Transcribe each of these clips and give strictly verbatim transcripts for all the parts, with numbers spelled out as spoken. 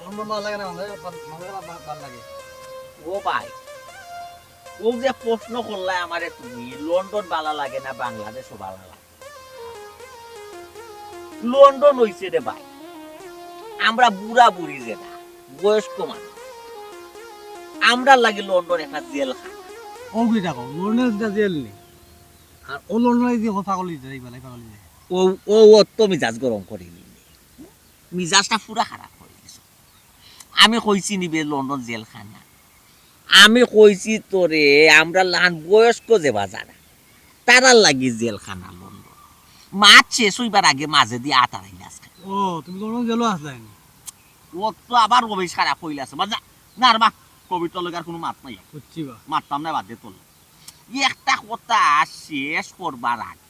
লন্ডন ভালা লাগে না, বাংলাদেশ ভালা লাগে। ও ভাই, ও যে প্রশ্ন করলায় আমারে তুমি, লন্ডন ভালা লাগে না বাংলাদেশও ভালা লাগে? লন্ডন অইছে রে ভাই, আমরা বুড়া বুড়ি যেরা, বয়স্ক মানুষ, আমরার লাগি লন্ডন একটা জেলখানা। ও কি দেখো, লন্ডন একটা জেল নি? আর ও লন্ডনে যে কথা কলি যাই, বেলাই পাগলি যাই। ও, ও, ও তো মিজাজ গরম করি নিলি। মিজাজটা পুরা খারাপ করি দিছো। আমি কইছি নি বে লন্ডন জেলখানা? আমি কইছি তোরে, আমরার লাখান বয়স্ক যেবা যারা, তারার লাগি জেলখানা লন্ডন। মাত শেষ অইবার আগে মাঝেদি আত আড়াইলে আজকে। ও, তুমি লন্ডন জেলো আছলায় নি? ও তো আবার রবিশ খারাপ কইলে আছে। বাদ দে, না রে বা, কবির তো লগে আর কুনু মাত নাই। বুঝছি বা। মাততাম না, বাদ দে তোর লগে। একটা কথা শেষ করবার আগে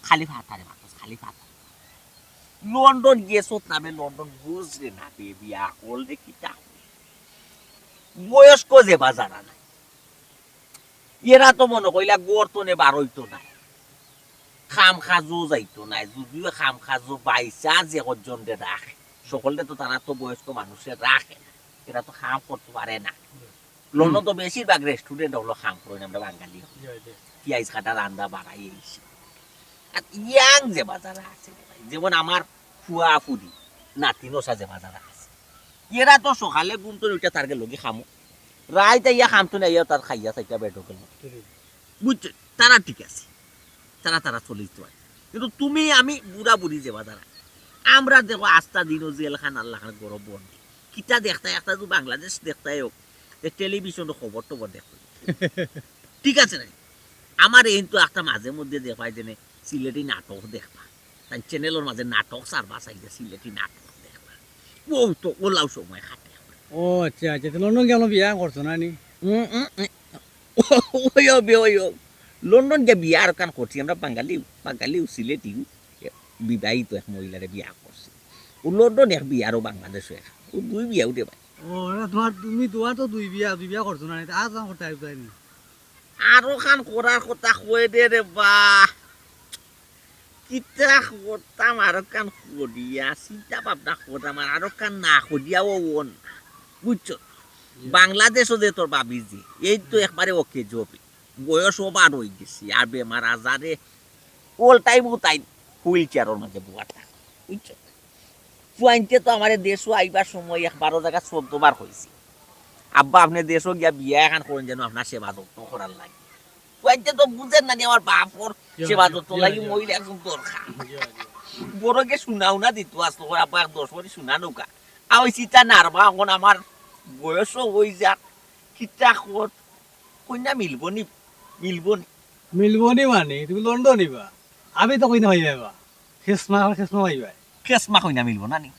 খালি ফাতারে মাতস, খালি ফাতা। লন্ডন গেছত না বে, লন্ডন বুঝরে না বে, বিয়া করলে কিতা অয়? বয়স্ক যেবা যারা নাই, এরা তো মনো কইলা ঘর তনে বারইতো নায়, কাম কাজও যাইতো নায়, যুদিও কাম কাজও by chance যে কয়জনরে রাখে, সকলরে তো তারা তো বয়স্ক মানুষে রাখে না, এরা তো কাম করতো পারে না। লন্ডন তো বেশিরভাগ রেস্টুরেন্ট অকলো কাম করইন, আমরা বাঙালি অকল। জি, জি। পিয়াইজ কাটা রান্দা বাড়াই আইছি। আর ইয়াং যেবা যারা আছে রে ভাই, যেমন আমার ফুয়া ফুরি, নাতি নশা যেবা যারা আছে, এরা তো সকালে ঘুম তনে উঠিয়া তার গেল গি কামো, রাইত আইয়া কাম তনে আইয়া তার খাইয়া চাইটা বেডো গেল। জি। বুঝছো? তারা ঠিক আছে, তারা তারা চলিতো পারে। কিন্তু তুমি আমি বুড়া বুড়ি যেবা যারা, আমরা দেখো আস্তা দিনও জেলখানার লাখান ঘরো বন্দি। কিতা দেখতায়, একটা যদি বাংলাদেশ দেখতায় অউক, যে টেলিভিশনো খবর টবর দেখতায়। ঠিক আছে না? আমার এইন তো একটা মাঝে মধ্যে দেখবায় যেনে সিলেটি নাটক দেখবা। তাইন চ্যানেলর মাঝে নাটক ছাড়বা চাইলে সিলেটি নাটক দেখবা। ও তো ওলাও সময় কাটে আমার। ও আচ্ছা, আচ্ছা। তো লন্ডন গিয়া বিয়া করছো না নি? উম, উম, উম। ওই, ওই, ওই, ওই। লন্ডন গিয়া বিয়া আরোকান করছি। আমরা বাঙালিও, বাঙালিও সিলেটিও বিবাহিত এক মহিলারে বিয়া করছি। ও লন্ডন এক বিয়া আর ও বাংলাদেশও এক। ও দুই বিয়াও রে ভাই। ও, না, তোমার, তুমি, তোমার তো দুই বিয়া, দুই বিয়া করছো না নি? তা আজ আমার করতে আইবো তাই নি? আরোকান করার কথা কই দে রে বা। কিতা করতাম আরোকান করিয়া, চিন্তা ভাবনা করতাম, আর আরোকান না করিয়া ও অন। বুঝছো? জি। বাংলাদেশও যে তোর ভাবি যে, এই তো একবারে ওকে জবে। বয়স ওভার অই গেছে, আর বেমার আজারে all time ও তাই হুইল চেয়ারর মাঝে বওয়া থাকে। বুঝছো? ফুয়াইন্তে তো আমারে দেশো আইবার সময় একবারও জাগা চৌদ্দ বার কইছে, "আব্বা, আপনে দেশো গিয়া বিয়া এখান করইন যেন আপনার সেবা যত্ন করার লাগি।" ফুয়াইন্তে তো বুঝের না নি আমার বাপর জি, সেবা জি, যত্ন জি, লাগি জি। মহিলা একজন দরকার। জি, জি। বড়কে শুনাও না দিত আসতো, "আব্বা, এক দশ ভরি শুনা নৌকা।" আর ওই চিতা নারবা, এখন আমার বয়সও অই যাক, কিতা কর, কইনা মিলবো নি, মিলবো নি। মিলবো নি মানে, তুমি লন্ডন নিবা? আমি তো কইনা হয়ে যাবা। খেসমা, আমার খেসমা হয়ে যাবে। খেসমা কইনা মিলবো না নি?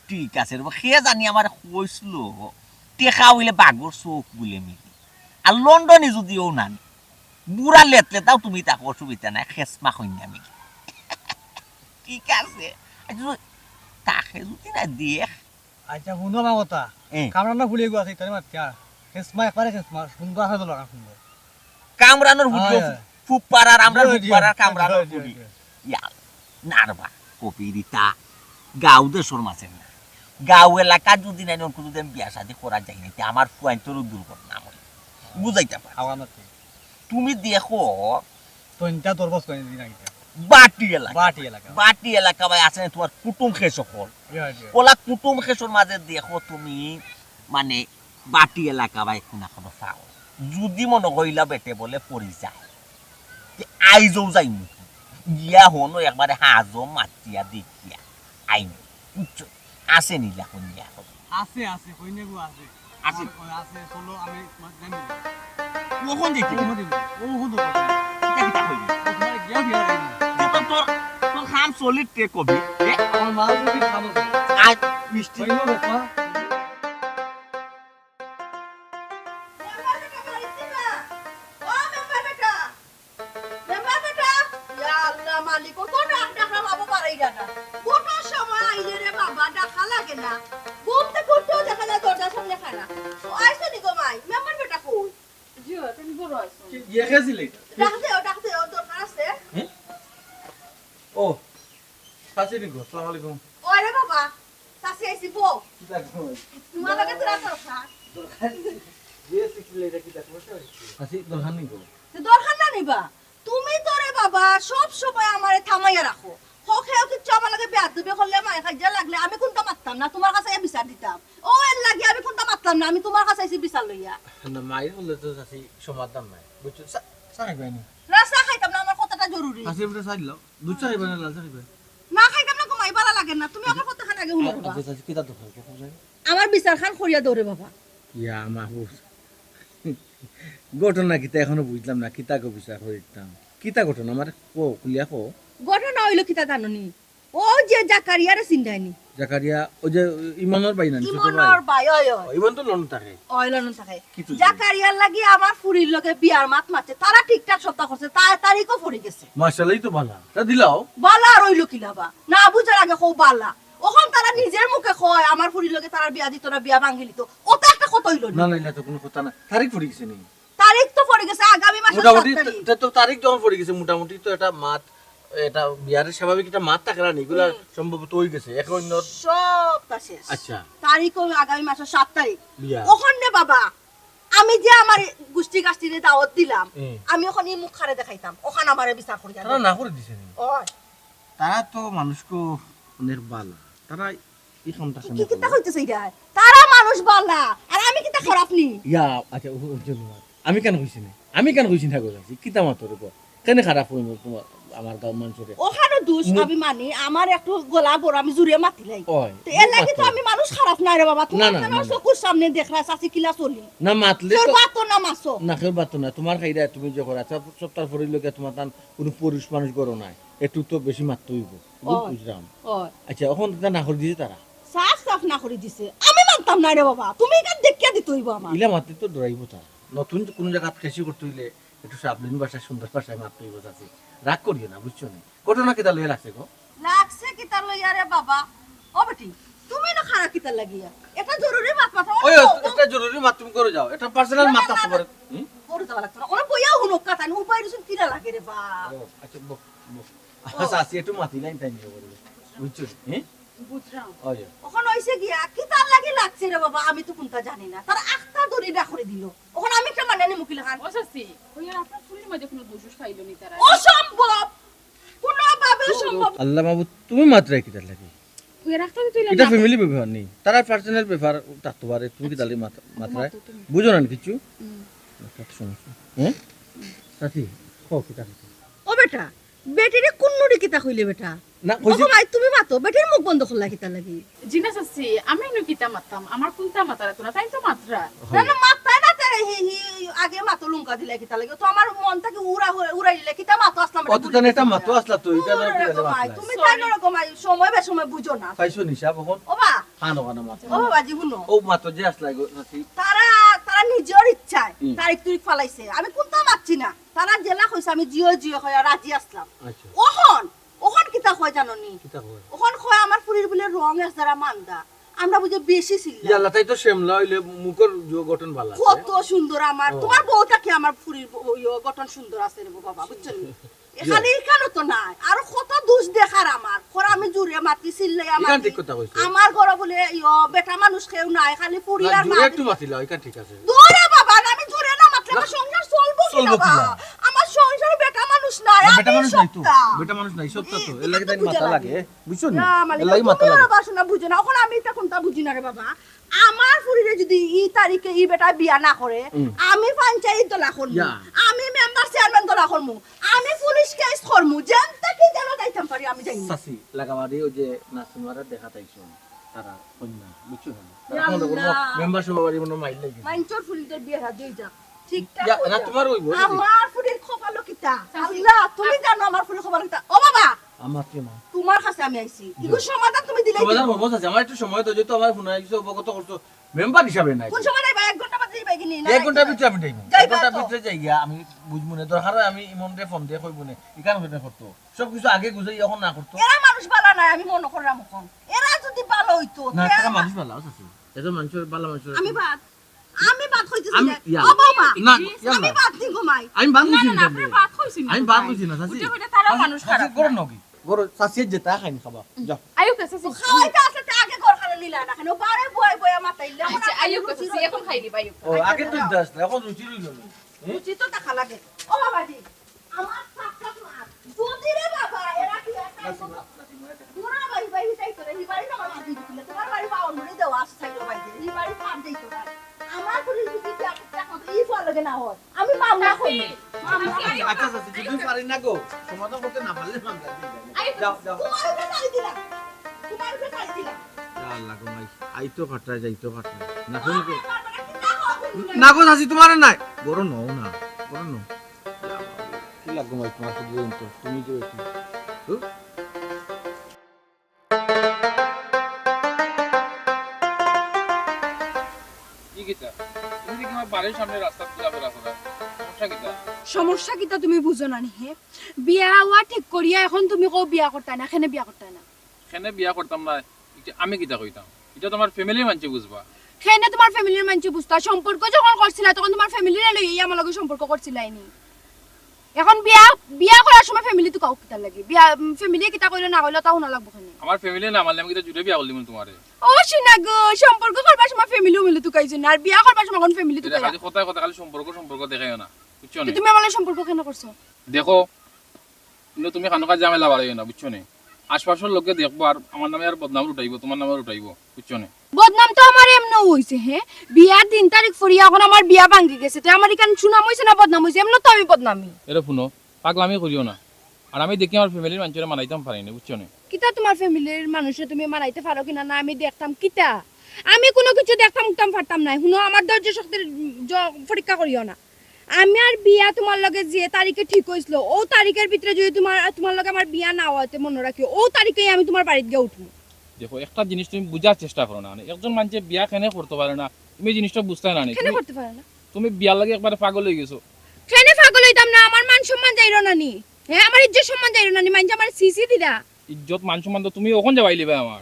ঠিক আছে রে, সে জানি আমার কইছিল, টেকা অইলে বাঘর চোখ বুলে মিলে। আর লন্ডনি যুদিও না নি, বুড়া লেতলেতাও তুমি তাকে অসুবিধা নাই, খেসমা কইনা মিলে। ঠিক আছে, আচ্ছা, তাকে যদি না দেখ, আচ্ছা, হুনো আমার কথা। এ। কামরান ফুড়ি গো আছে, ইতারে মাতিয়া। খেসমা, একবারে খেসমা, সুন্দর আছে তো লাগা সুন্দর। কামরানর ফুড়ি, হয়, হয়। ফুকপাড়ার, আমরা জি, জি, ফুকপাড়ার কামরানর জি, জি, ফুড়ি। জি। ইয়া, নারবা, কবিরিতা, গাঁও দেশর মাঝে না। গাঁও এলাকা যদি নাই, অনকু যদি আমি বিয়া শাদি করা যাই না, তে আমার ফুয়াইন্তরও দুর্ঘটনা হয়। বুঝাইতে পারছি। খাওয়া না তো। তুমি দেখো, তইনটা দরবাস করে দিন আগে। বাটি এলাকা। বাটি এলাকা। বাটি এলাকা ভাই আছে না তোমার কুটুম খেস অকল? জি, জি। ওলা কুটুম খেসর মাঝে দেখো তুমি, মানে, বাটি এলাকা ভাই কোনা কোনো পাও। যদি মনো কইলা বেটে বলে পড়ি যায়, তে আইজও যাইমু। গিয়া হনো একবারে হাজো মাতিয়া দেখিয়া আইমু। বুঝছো? আছে নি লা কইনা এখন? আছে, আছে, কইনা গো আছে। আছে? ওই আছে, চলো আমি তোমার জানি। ও কোন দিকে? ও কোন দিকে? ও কোন দিকে? এটা কিতা কইবি? ও তোমার গিয়া বিয়া দিবি। এ তো তোর, তোর খাম চলিত তে কবি। এ? আমার মা যদি খাম আছে। আয়, মিষ্টি। কইনা বাবা। মেম্বার বেটা বাড়িত না? ও মেম্বার বেটা। মেম্বার বেটা, ইয়া আল্লাহ মালিক, কত ডাক ডাকলাম বাবা বাড়াই না। কত সময় আইলে রে বাবা, ডাকা লাগে না। ঘুম থেকে উঠতেও দেখা যায় দরজার সামনে খাড়া। ও আইছে নি গো মাই? মেম্বার বেটা কই? জি, তুমি বড় আছো। কি, ইয়ে খেয়েছিলে? ডাক দে, ও ডাক দে, ও দরকার আছে। হুম? ও, চাচি নি গো, আসসালামু আলাইকুম। ওরে বাবা, চাচি শিবু, কিতা কয়? তোমার লগে তোরা দরকার। দরকার? যে শিখলে এটা কিতা সমস্যা হচ্ছে? আছি, দরকার নেই গো। তো দরকার না নিবা? তুমি তো রে বাবা সব সময় আমারে থামাইয়া রাখো। হক হেও কিচ্ছু আমার লগে বেয়াদবি করলে, মায়ের কাজিয়া লাগলে আমি কোনটা মাততাম না, তোমার কাছে বিচার দিতাম। ও এর লাগি আমি কোনটা মাততাম না, আমি তোমার কাছে আইছি বিচার লইয়া। না, মায়ের বললে তো চাচি সমাধান নাই, বুঝছো? চা, চা খাইবায় নি? না, চা খাইতাম না, আমার কথাটা জরুরি। চাচি, আপনি চা দিলাও। দুধ চা খাইবায় না, লাল চা খাইবায়? না খাইতাম না, ঘুমাই ভালা লাগে না। তুমি আমার কথা খান আগে হুনো বাবা। আচ্ছা, চাচি, কিতা দরকার? কখন যাই? আমার বিচার খান করিয়া দৌড়ে বাবা। ইয়া মাহবুব, ঘটনা কিতা এখনো বুঝলাম না, কিতা গো বিচার করিতাম? কিতা ঘটনা? আমার কো, খুলিয়া কো। ঘটনা হইলো কিতা জানো নি? ও যে জাকারিয়ারে চিন্তায়নি। জাকারিয়া, ওই যে ইমনর ভাই না নি, ছোট ভাই? ইমনর ভাই, ওই, ওই। ও, ইমন তো লন্ডন থাকে। ওই লন্ডন থাকে। কি তুই? জাকারিয়ার লাগি আমার ফুরির লগে বিয়ার মাত মারছে। তারা ঠিকঠাক সপ্তাহ করছে, তা-, তারিখও পড়ে গেছে। মাশাআল্লাহ, এই তো বালা। তা দিলাও? বালা আর হইলো কিলা বা? না বুঝার আগে কও বালা। ওখান তারা নিজের মুখে কয়, আমার ফুরির লগে তারা বিয়া দিত না, বিয়া ভাঙি লিত। ওটা একটা কথা হইলো না। না, না, এটা তো কোনো কথা না। তারিখ পড়ে গেছে নি? তারিখ তো পড়ে গেছে আগামী মাসের মোটামুটি সাত তারিখ। তো, তো তারিখ যখন পড়ে গেছে, মোটামুটি তো এটা মাত, এটা বিয়ার স্বাভাবিক একটা মাত থাকে না, এগুলা হুম। সম্ভবত হয়ে গেছে। এখন অন্য সবটা শেষ। আচ্ছা। তারিখ হলো আগামী মাসের সাত তারিখ। বিয়া। ওখানে বাবা, আমি যে আমার গোষ্ঠী গাষ্ঠীরে দাওয়াত দিলাম, হুম। আমি ওখানে মুখ খারে দেখাইতাম, ওখানে আমারে বিচার করি তারা যাবে। না করে দিছে নি? ওই। তারা তো মানুষকে অনেক বালা, তারা এই কামটা কি, কেন কি, কিতা করলো? কইতেছে এটা? তারা মানুষ বালা, আর আমি কিতা খারাপ নি? ইয়া, আচ্ছা, ও, ও, ধন্যবাদ। আমি কেন কইছি না? আমি কেন কইছি না গো, চাচি? কিতা মাতো রে গো? কেন খারাপ হইল তোমার, আমার গাঁও মানুষরে? ওখানে দোষ মু- আমি মানি, আমার একটু গলা বড়, আমি জুরে মাতিলাই। ওই, তো এর লাগি তো মাতো। আমি মানুষ খারাপ না রে বাবা, না, তোমার না, কেন না, না। চকুর সামনে দেখরা চাচি কিলা চলি? না মাতলে কেউ তো বাতো না মাসো। না, কেউ বাতো না। তোমার খাইরা তুমি যে করা, সব, সব তার পরের লোকে তোমার তান কোনো পুরুষ মানুষ গরো নাই। একটু তো বেশি মাততে হইব। বুঝ-, ওই, বুঝলাম। ওই। আচ্ছা, এখন কিতা না করে দিছে তারা? সাফ সাফ না করে দিছে। আমি মানতাম না রে বাবা। তুমি এখান দেখিয়া দিতে হইব আমার। ইলা মাতলে তো ডরাইব তারা। নতুন কোনো জায়গা কৃষি করতে হইলে একটু সাবলীল ভাষায়, সুন্দর ভাষায় মাততে হইব চাচি। রাগ করিও না, বুঝছো নি? ঘটনা কিতা লইয়া লাগছে গো? লাগছে কিতা লইয়া রে বাবা? ও বেটি, তুমি না খারাপ কিতা লাগিয়া? এটা জরুরি মাত মাথা। ওই, ওই, ও, ও। একটা জরুরি মাত তুমি করে যাও। এটা personal না, মাত না, থাকতে না, পারে। হুম? করে যাওয়া লাগতো না। ওরা বইয়াও হুনুক কথা, উপায় রসুন কিনা লাগে রে বা। ও, আচ্ছা, বক, বক। ও। আচ্ছা, আসি একটু মাতি লাইন টাইম নিয়ে বলবো। বুঝছো? হ্যাঁ? বুঝলাম। ওই যে। ওখানে হইছে গিয়া, কিতার লাগি লাগছে রে বাবা, আমি তো কোনটা জানি না। তারা আখতা দড়ি না করে দিল। ওখানে আমি একটা মানে নিমুখী লাখান। ও চাচি, ওই আর আপনার ফুরির মাঝে কোনো দোষ উষ পাইল নি তারা? অসম্ভব! কোনোভাবে সম্ভব। আল্লাহ মাবুদ, তুমি মাতরায় কিতার লাগি? ওই রাখতে দিতে হইলে এটা না। Family ব্যাপার নেই, তারার personal ব্যাপার থাকতে পারে। তুমি কিতার লাগি মাত-, মাতরায়? মাতো তুমি। বুঝো না কিছু? হুম। একটা সমস্যা। হ্যাঁ? চাচি, কও কিতা কথা? ও বেটা, বেটিরে কোন নুড়ি কিতা কইলে বেটা? না, ও কইছি গো মাই, তুমি মাতো, বেটির মুখ বন্ধ করলা কিতার লাগি? জি না চাচি, আমি নু কিতা মাততাম, আমার কোনটা মাতার তো না, তাই তো মাতরা। না, না, মাততায় না, তারে হি, হি, আগে মাতো লুঙ্কা দিলে কিতার লাগি? তো আমার মন থাকি উড়া, উড়া, উড়াই দিলে কিতা মাতো আসলাম, অত জানে এটা মাতো আসলা তো, এটা না ওরে কিতা গো মাই, মাতলা? তুমি তাই না গো মাই, সময় বেসময় বুঝো না। পাইছো নি সাব এখন? ও বা। কানো কানো মাতো। ও বাবাজি, হুনো। ও মাতো যে আসলা গো, চাচি। তারা, তারা নিজের ইচ্ছায় হুম। তারিখ তুরিখ ফালাইছে। আমি কোনটা মাতছি না। তারা যেলা কইছে, আমি জিও জিও কইয়া রাজি আসলাম। আচ্ছা। ওখন, ওখন কিতা কয় জানো নি? কিতা কয়? ওখন কয় আমার ফুরির বুলে রং এক যারা মান্দা। আমরা বুঝে বেশি চিল্লা। ইয়াল্লা, তাই তো শ্যামলা হইলে মুখর জ-, গঠন ভালো আছে। কত সুন্দর আমার, ও। তোমার বউটা কি আমার ফুরির ব-, ইয়ো গঠন সুন্দর আছে রে বাবা, বুঝছো নি? এ খালি এখানো তো নাই, আরো কত দোষ দেখার আমার। খরা আমি জুরে মাতি চিল্লাই আমার ইখান কি? ঠিক কথা কইছো। আমার ঘরে বুলে ইয়ো বেটা মানুষ কেউ নাই, খালি ফুরি না, আর জুরে মা। একটু মাতিলা, ইখান ঠিক আছে। দূরে বাবা, না, আমি জুরে না মাতলে না, আমার সংসার চলবো কি চলবো বাবা? কি না? আমার সংসারে বেটা মানুষ নাই, না, আমি বেটা মানুষ নাই তো। সবটা। বেটা মানুষ নাই, সবটা তো। এ, এর লাগি এটা তাই তো মাতা বুঝা লাগে, লাগে। বুঝছো নি? না, মানে, এর লাগি তুমি মাতা লাগে। আবার শোনা বুঝো না। এখন আমি এটা কোনটা বুঝি না রে বাবা। আমার ফুরিরে যদি ই তারিখে ই বেটা বিয়া না করে, হুম। আমি পঞ্চায়েত দলা করমু, ইয়া। আমি মেম্বার চেয়ারম্যান দলা করমু, আমি পুলিশ কেস করমু, যেনটা কি যেন যাইতাম পারি, আমি জানি না। চাচি, লাগাবাড়ি ওই যে নাসিমারা দেখা তাইছো, তারা কন্যা, বুঝছো না? তারা ইয়া কোনো রকম আল্লাহ। মেম্বার সভাবাড়ি মনে হয় মাইর লাগি। মাইনচর ফুরির বিয়া শাদি হই যাক। ঠিকঠাক ইয়া, হই না, যাক। তোমার হইব, বুঝলি? আমার ফুরির কপালো কিতা? চাচি। আল্লাহ, তুমি জানো আমার ফুরির কপালো কিতা। ও বাবা, আমার কি মা? তোমার কাছে আমি আইছি। জি। ইগু সমাধান তুমি দিলে সমাধান দিও। হবো, চাচি। আমার একটু সময় দাও, যেহেতু আমার ফোন আইছে, অবগত করছো, মেম্বার হিসাবে নাই। কোন সময় যাইবা? এক ঘন্টা বাদে যাইবা কি নি? না, এক ঘন্টার ভিতরে আমি যাইবো। যাইবা এক ঘন্টার তো। ভিতরে যাইয়া আমি বুঝবো না। দরকার হয় আমি ইমনরে ফোন দিয়ে কইবো না। ইখান হইলে করতো। সব কিছু আগে গুছাই এখন না করতো। এরা মানুষ ভালা নাই, আমি মনে করলাম এখন। এরা যদি ভালো হইতো, না, তে তারা আমার মানুষ ভালা আছে। এত মানুষ ভালা মানুষ আছে। আমি বাদ। আমি বাদ কইতেছি আমি, না। ইয়া। ও বাবা, না, ইয়া আমি না। বাদ দিন ঘুমাই। আমি বাদ না, কইছি না, না, না, আপনি কেমনে? বাদ কইছেন না আমি তো বাদ তাই। কইছি না, চাচি। ওটা হইলে তারা চাচি, মানুষ খারাপ চাচি, না। গরম নাকি? গরম, চাচি যেটা খাইন খাবা। যাও। আয়ুব, চাচি। ও খাওয়াইতে আসলে তে আগে ঘর খালি নিলা না। কেন বারে বয় বয় মাতাইলে? আচ্ছা, আইও কথা, এখন খাইলি, আইও। ও, আগে তুই দাস না, এখন রুচি রইল না। রুচি তো দেখা লাগে। ও বাবাজি, আমার পাকড়া মাছ। যদি রে বাবা, এরা কি একটা বুড়া বাড়ি বাড়ি যাইতো রে, এই বাড়ি আমার বাড়ি দিতে, তোমার বাড়ি বাউন্ডারি দেওয়া আছে, সাইডে বাড়ি, এই বাড়ি পার দিত না। আমার পুলিশ যদি কি একটা কথা, এই ফল লাগে না হয়, আমি মামলা করি। মামলা করি। আচ্ছা, আচ্ছা, যদি পারি না গো, সমাধান করতে না পারলে মামলা দিয়ে দেবো। আরে, যাও, যাও। তোমার উপরে তাড়ি দিলাম, তোমার উপরে তাড়ি দিলাম। ইয়া আল্লাহ গো মাই, আইতো কাটা, যাইতো কাটা। না, ফোন কর। না গো, চাচি, তোমার নাই। বড় নও না, বড় নও। কি লাগবো মাই, তোমার শুধু তো, তুমি যে একটু। ধুর। কি কিতা? তুমি দেখি আমার বাড়ির সামনে রাস্তাত ঘুরাফেরা করো। সমস্যা কিতা? সমস্যা কিতা তুমি বুঝো না নি, হে? বিয়া হওয়া ঠিক করিয়া এখন তুমি কও বিয়া করতায় না, কেনে বিয়া করতায় না? কেনে বিয়া করতাম না, ইটা আমি কিতা কইতাম? ইটা তোমার ফ্যামিলির মানষে বুঝবা। কেনে তোমার ফ্যামিলির মানষে বুঝতা? সম্পর্ক যখন করছিলা তখন তোমার ফ্যামিলিরে লইয়া আমার লগে সম্পর্ক করছিলায় নি। এখন বিয়া, বিয়া করার সময় ফ্যামিলি তুকাও কিতার লাগি? বিয়া, উম, ফ্যামিলি কিতা কইলো না কইলো তা হুনা লাগবো কেনে? আমার ফ্যামিলি না মানলে আমি কিতা জুরে বিয়া করলিমু তোমারে? ও সোনা গো, সম্পর্ক করবার সময় ফ্যামিলি উমিলি তুকাইছো না, আর বিয়া করবার সময় কোন ফ্যামিলি তুকাইলা? খালি কথায় কথায় খালি সম্পর্ক, সম্পর্ক দেখাইও না, বুঝছো নি? তুমি আমার লগে সম্পর্ক কেনে করছো? দেখো, কিন্তু তুমি খানোকা ঝামেলা বাড়াইও না, বুঝছো নি? আশপাশর লোকে দেখবো আর আমার নামে আর বদনাম উঠাইবো, তোমার নামে উঠাইবো, বুঝছো নি? বদনাম তো আমার এমনও হইছে, হে? বিয়ার দিন তারিখ ফুরিয়া এখন আমার বিয়া ভাঙ্গি গেছে, তে আমার ইখান সুনাম হইছে না বদনাম হইছে? এমন তো আমি বদনামি। এরে হুনো, পাগলামি করিও না। আর আমি দেখি আমার ফ্যামিলির মানুষরে মানাইতাম পারি না, বুঝছো নি? কিতা তোমার ফ্যামিলির মানুষরে তুমি মানাইতে পারো কিনা না আমি দেখতাম কিতা? আমি কোনো কিছু দেখতাম উঠতাম পারতাম না। হুনো, আমার ধৈর্য শক্তির জ-, পরীক্ষা করিও না। আমার বিয়া তোমার লগে যে তারিখে ঠিক হইছিল, ও তারিখের ভিতরে যদি তোমার, তোমার লগে আমার বিয়া না হইতে মনে রাখিও, ও তারিখে আমি তোমার বাড়িত গিয়া উঠবো। দেখো, একটা জিনিস তুমি বুঝার চেষ্টা করো না, মানে, একজন মানুষে বিয়া কেনে করতে পারে না, তুমি এই জিনিসটা বুঝতে না নি। কেনে তুমি, করতে পারে না? তুমি বিয়ার লাগি একবারে পাগল হয়ে গেছো। কেনে পাগল হইতাম না? আমার মান সম্মান যাইরো না নি? হ্যাঁ, আমার ইজ্জত সম্মান যাইরো না নি? মানষে আমার সিসি দিরা। ইজ্জত মান সম্মান তো তুমি ওখান যাবাই লিবে আমার।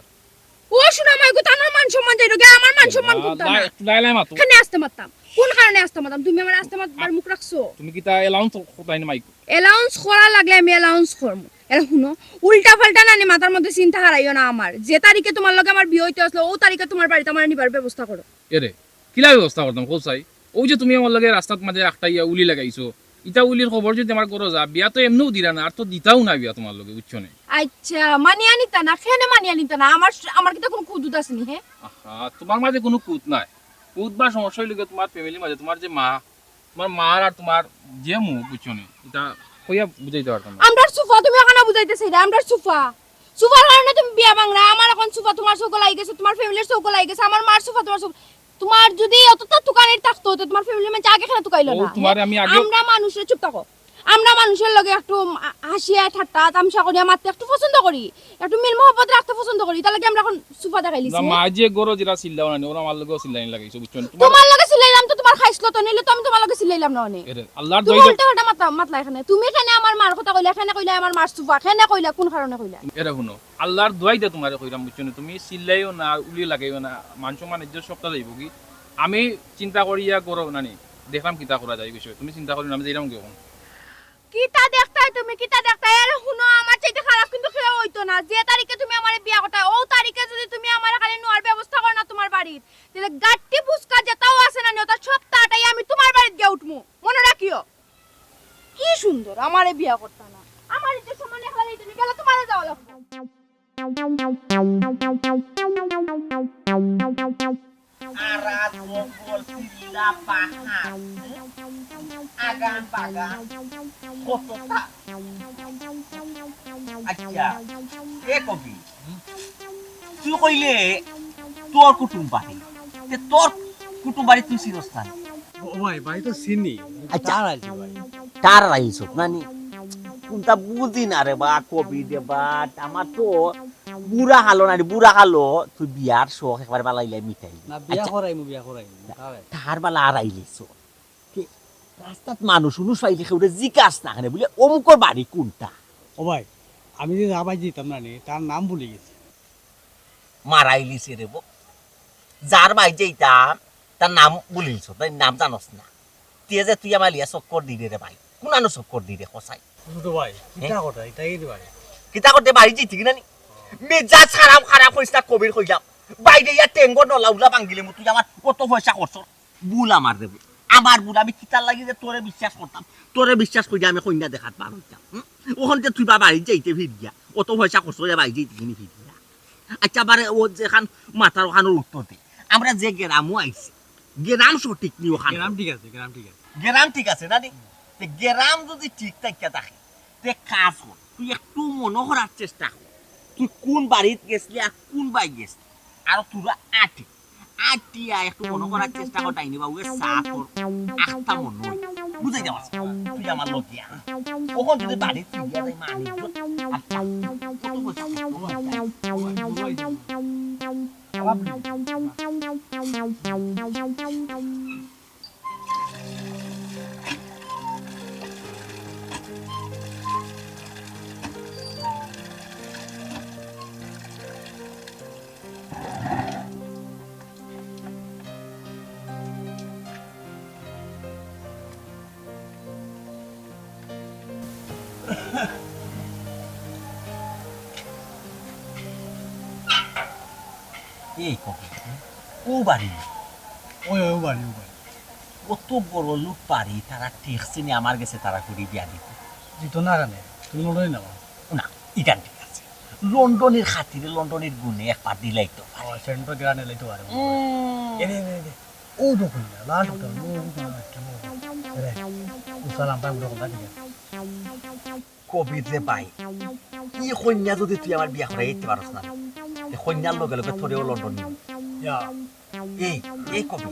ও সোনা মাই গো, তার মান সম্মান যাইরো গিয়া, আমার মান সম্মান না, করতাম না, না। একটু লাই লাই মাতো। কেনে আস্তে মাততাম? কোন কারণে আস্তে মাততাম? তুমি আমার আস্তে মাতবার মুখ রাখছো? তুমি কিতা অ্যালাউন্স কোথায় নি মাইক? অ্যালাউন্স করা লাগলে আমি অ্যালাউন্স করমু। এরে হুনো, উল্টা পাল্টা না নি মাথার মধ্যে চিন্তা হারাইও না আমার। যে তারিখে তোমার লগে আমার বিয়া হইতে আসলো, ও তারিখে তোমার বাড়িতে আমার নিবার ব্যবস্থা করো। এরে, কিলা ব্যবস্থা করতাম, কও চাই? ওই যে তুমি আমার লগে রাস্তার মাঝে আটকাইয়া উলি লাগাইছো, ইটা উলির খবর যদি আমার ঘরো যা, বিয়া তো এমনেও দিরা না, আর তো দিতাও না বিয়া তোমার লগে, বুঝছো নি? আচ্ছা, মানিয়া নিতা না, কেনে মানিয়া নিতা না? আমার, আমার কিতা কোনো কুদুত আছে নি, হে? আহা, তোমার মাঝে কোনো কুত নাই। কুত বা সমস্যা হইলে গিয়া তোমার ফ্যামিলির মাঝে, তোমার যে মা, তোমার মার আর তোমার যে মুখ, বুঝছো নি? ইটা কইয়া বুঝাইতে পারতাম না। আমরার সুফা তুমি এখানে বুঝাইতে চাইরা, আমরার সুফা। সুফার কারণে তুমি বিয়া ভাংরায়, আমার এখন সুফা তোমার চউখো লাগি গেছে, তোমার ফ্যামিলির চউখো লাগি গেছে, আমার মার সুফা তোমার চউখ-, তোমার যদি অতটা তুকানির থাকতো, তো তোমার ফ্যামিলির মানষে আগে কেনে তুকাইলো না? তোমারে আমি আগে আমরা মানুষরে, চুপ থাকো। আমরা মানুষর লগে একটু আ-, হাসিয়া ঠাট্টা তামশা করিয়া মাততে একটু পছন্দ করি, একটু মিল মহব্বত রাখতে পছন্দ করি, তার লাগি আমরা এখন সুফা দেখাইলিছি। না, মা যে গরো যেটা চিল্লাও না, ওরা আমার লগেও চিল্লানি লাগাইছো, বুঝছো নি? তোমার লগে চিল্লাইলাম তো তোমার খাইছলত, নাইলে তো আমি তোমার লগে চিল্লাইলাম না অনে। এরে, আল্লাহর তুমি দোয়াই দে- উল্টা পাল্টা মাতলা, মাতলা এখানে। তুমি কেনে আমার মার কথা কইলা, কেনে কইলা আমার মার সুফা, কেনে কইলা, কোন কারণে কইলা? এরে হুনো, আল্লাহর দোয়াই দে তোমারে কইরাম, বুঝছো নি? তুমি চিল্লাইও না, উলি লাগাইও না, মান সম্মান ইজ্জত সবটা যাইবো কি? আমি চিন্তা করিয়া গরো নানি, দেখলাম কিতা করা যায় বিষয়ে। তুমি চিন্তা করিও না, আমি যাইরাম কি এখন? কিতা দেখতায় তুমি, কিতা দেখতায়? আরে হুনো, আমার চাইতে খারাপ কিন্তু কেউ হইতো না। যে তারিখে তুমি আমারে বিয়া করতায়, ও তারিখে যদি তুমি আমারে খালি নেওয়ার ব্যবস্থা করো না তোমার বাড়িত, তাহলে গাট্টি ফুচকা যেটাও আছে না, ওটা সব তাটাই আমি তোমার বাড়িত গিয়া উঠমু। মনে রাখিও। কি সুন্দর, আমারে বিয়া করতা না। আমার ইজ্জত সম্মান একলা যাইতো না, গেলে তোমারে যাওয়া লাগবো। আরা জঙ্গল, টিলা, পাহাড়, আগান বাগান, কততা। আচ্ছা, এ কবি, তুই কইলে তোর কুটুম বাড়ি, তে তোর কুটুম বাড়ি তুই চিনস না? ও ভাই, বাড়ি তো চিনি। আচ্ছা। তার আর কি ভাই? তার আর আইসত না নি? কোনটা বুঝি না রে বা, কবি রে বা, আমার তো বুড়া হালো না রে, বুড়া হালো, তুই বিয়ার শখ একবার বালাইলে মিটাই। না, বিয়া আচ্ছা। করাইমু, বিয়া করাইমু, তারে। তার বালা আর আইলিস। কে, রাস্তাত মানুষ উনুষ পাইলে কেউরে জিকাস না কেনে, বুলে, "অমুকর বাড়ি কোনটা?" ও ভাই, আমি যে যা বাড়ি যাইতাম না নি, তার নাম ভুলি গেছি। মারাইলিছে রে বো। যার বাড়ি যাইতাম, তার নাম ভুলিলিছ, তার নাম জানস না। তুই যে তুই আমার লিয়া চক্কর দিরে রে ভাই। কোনানো চক্কর দিরে, কসাই? ছোট ভাই, কিতা কথা, ইটা কি ভাই? কিতা করতে বাড়ি যাইতে কিনা নি? মেজাজ খারাপ, খারাপ কইস না, কবির কইলাম। বাইরে ইয়া টেঙ্গো নলা উলা ভাঙ্গিলে মু তুই আমার অত পয়সা খরচ। ভুল আমার রে ভুল। আমার ভুল, আমি কিতার লাগি যে তোরে বিশ্বাস করতাম, তোরে বিশ্বাস করি আমি কইন্যা দেখাত বার অইতাম। হুম? অখন যে তুই বা বাড়িত যাইতে ফিরিয়া, অত পয়সা খরচ অইয়া বাড়িত যাইতে কিনি ফিরিয়া। আচ্ছা, বারে ও যেখান মাতার অখানর উত্তর দে। আমরা যে গেরামো আইছি, গেরাম সঠিক নি অখান? গেরাম ঠিক আছে, গেরাম ঠিক আছে। গেরাম ঠিক আছে না নি? তে গেরাম যদি ঠিক থাকিয়া থাকে, তে কাজ কর, তুই একটু মনো করার চেষ্টা কর, তুই কুন বাড়িত গেছলি আর কুন বায় গেছলি। আর তোরা আটি, আটিয়া একটু মনো করার চেষ্টা কর, ডাইনি বাবুয়ে চা তোর আখতা মনো অয়। বুঝাইতাম পারছি? তুই আমার লগে আয়। অখন যদি বাড়িত ফিরিয়া যাই, মা নিজ আর চা, কত পয়সা খরচ অয়? এই কবে? ও বাড়ি। ওই, ওই, ও বাড়ি, ও বাড়ি। কত বড় লোক বাড়ি, তারা ঠেকছে নি আমার গেছে তারা করি বিয়া দিতে। দিত না কেনে? তুমি লন্ডনি না? না, ইখান ঠিক আছে। লন্ডনির খাতিরে, লন্ডনির গুণে একবার দিলাই তো পারে। ও, সেদিন তো গ্রানে লাইতে পারে। উম। এ রে, এ রে, এ রে। ও দেখুন না, লাল উঠা, ও, ও, ও, ও, রে। ও সালাম, ভাই, উঠা, উঠা, ঠিক আছে। কবির রে ভাই, ই কইন্যা যদি তুই আমার বিয়া করাই দিতে পারস না, তে কইন্যার লগে লগে তোরেও লন্ডন নিব। ইয়া। এই, এই কবি,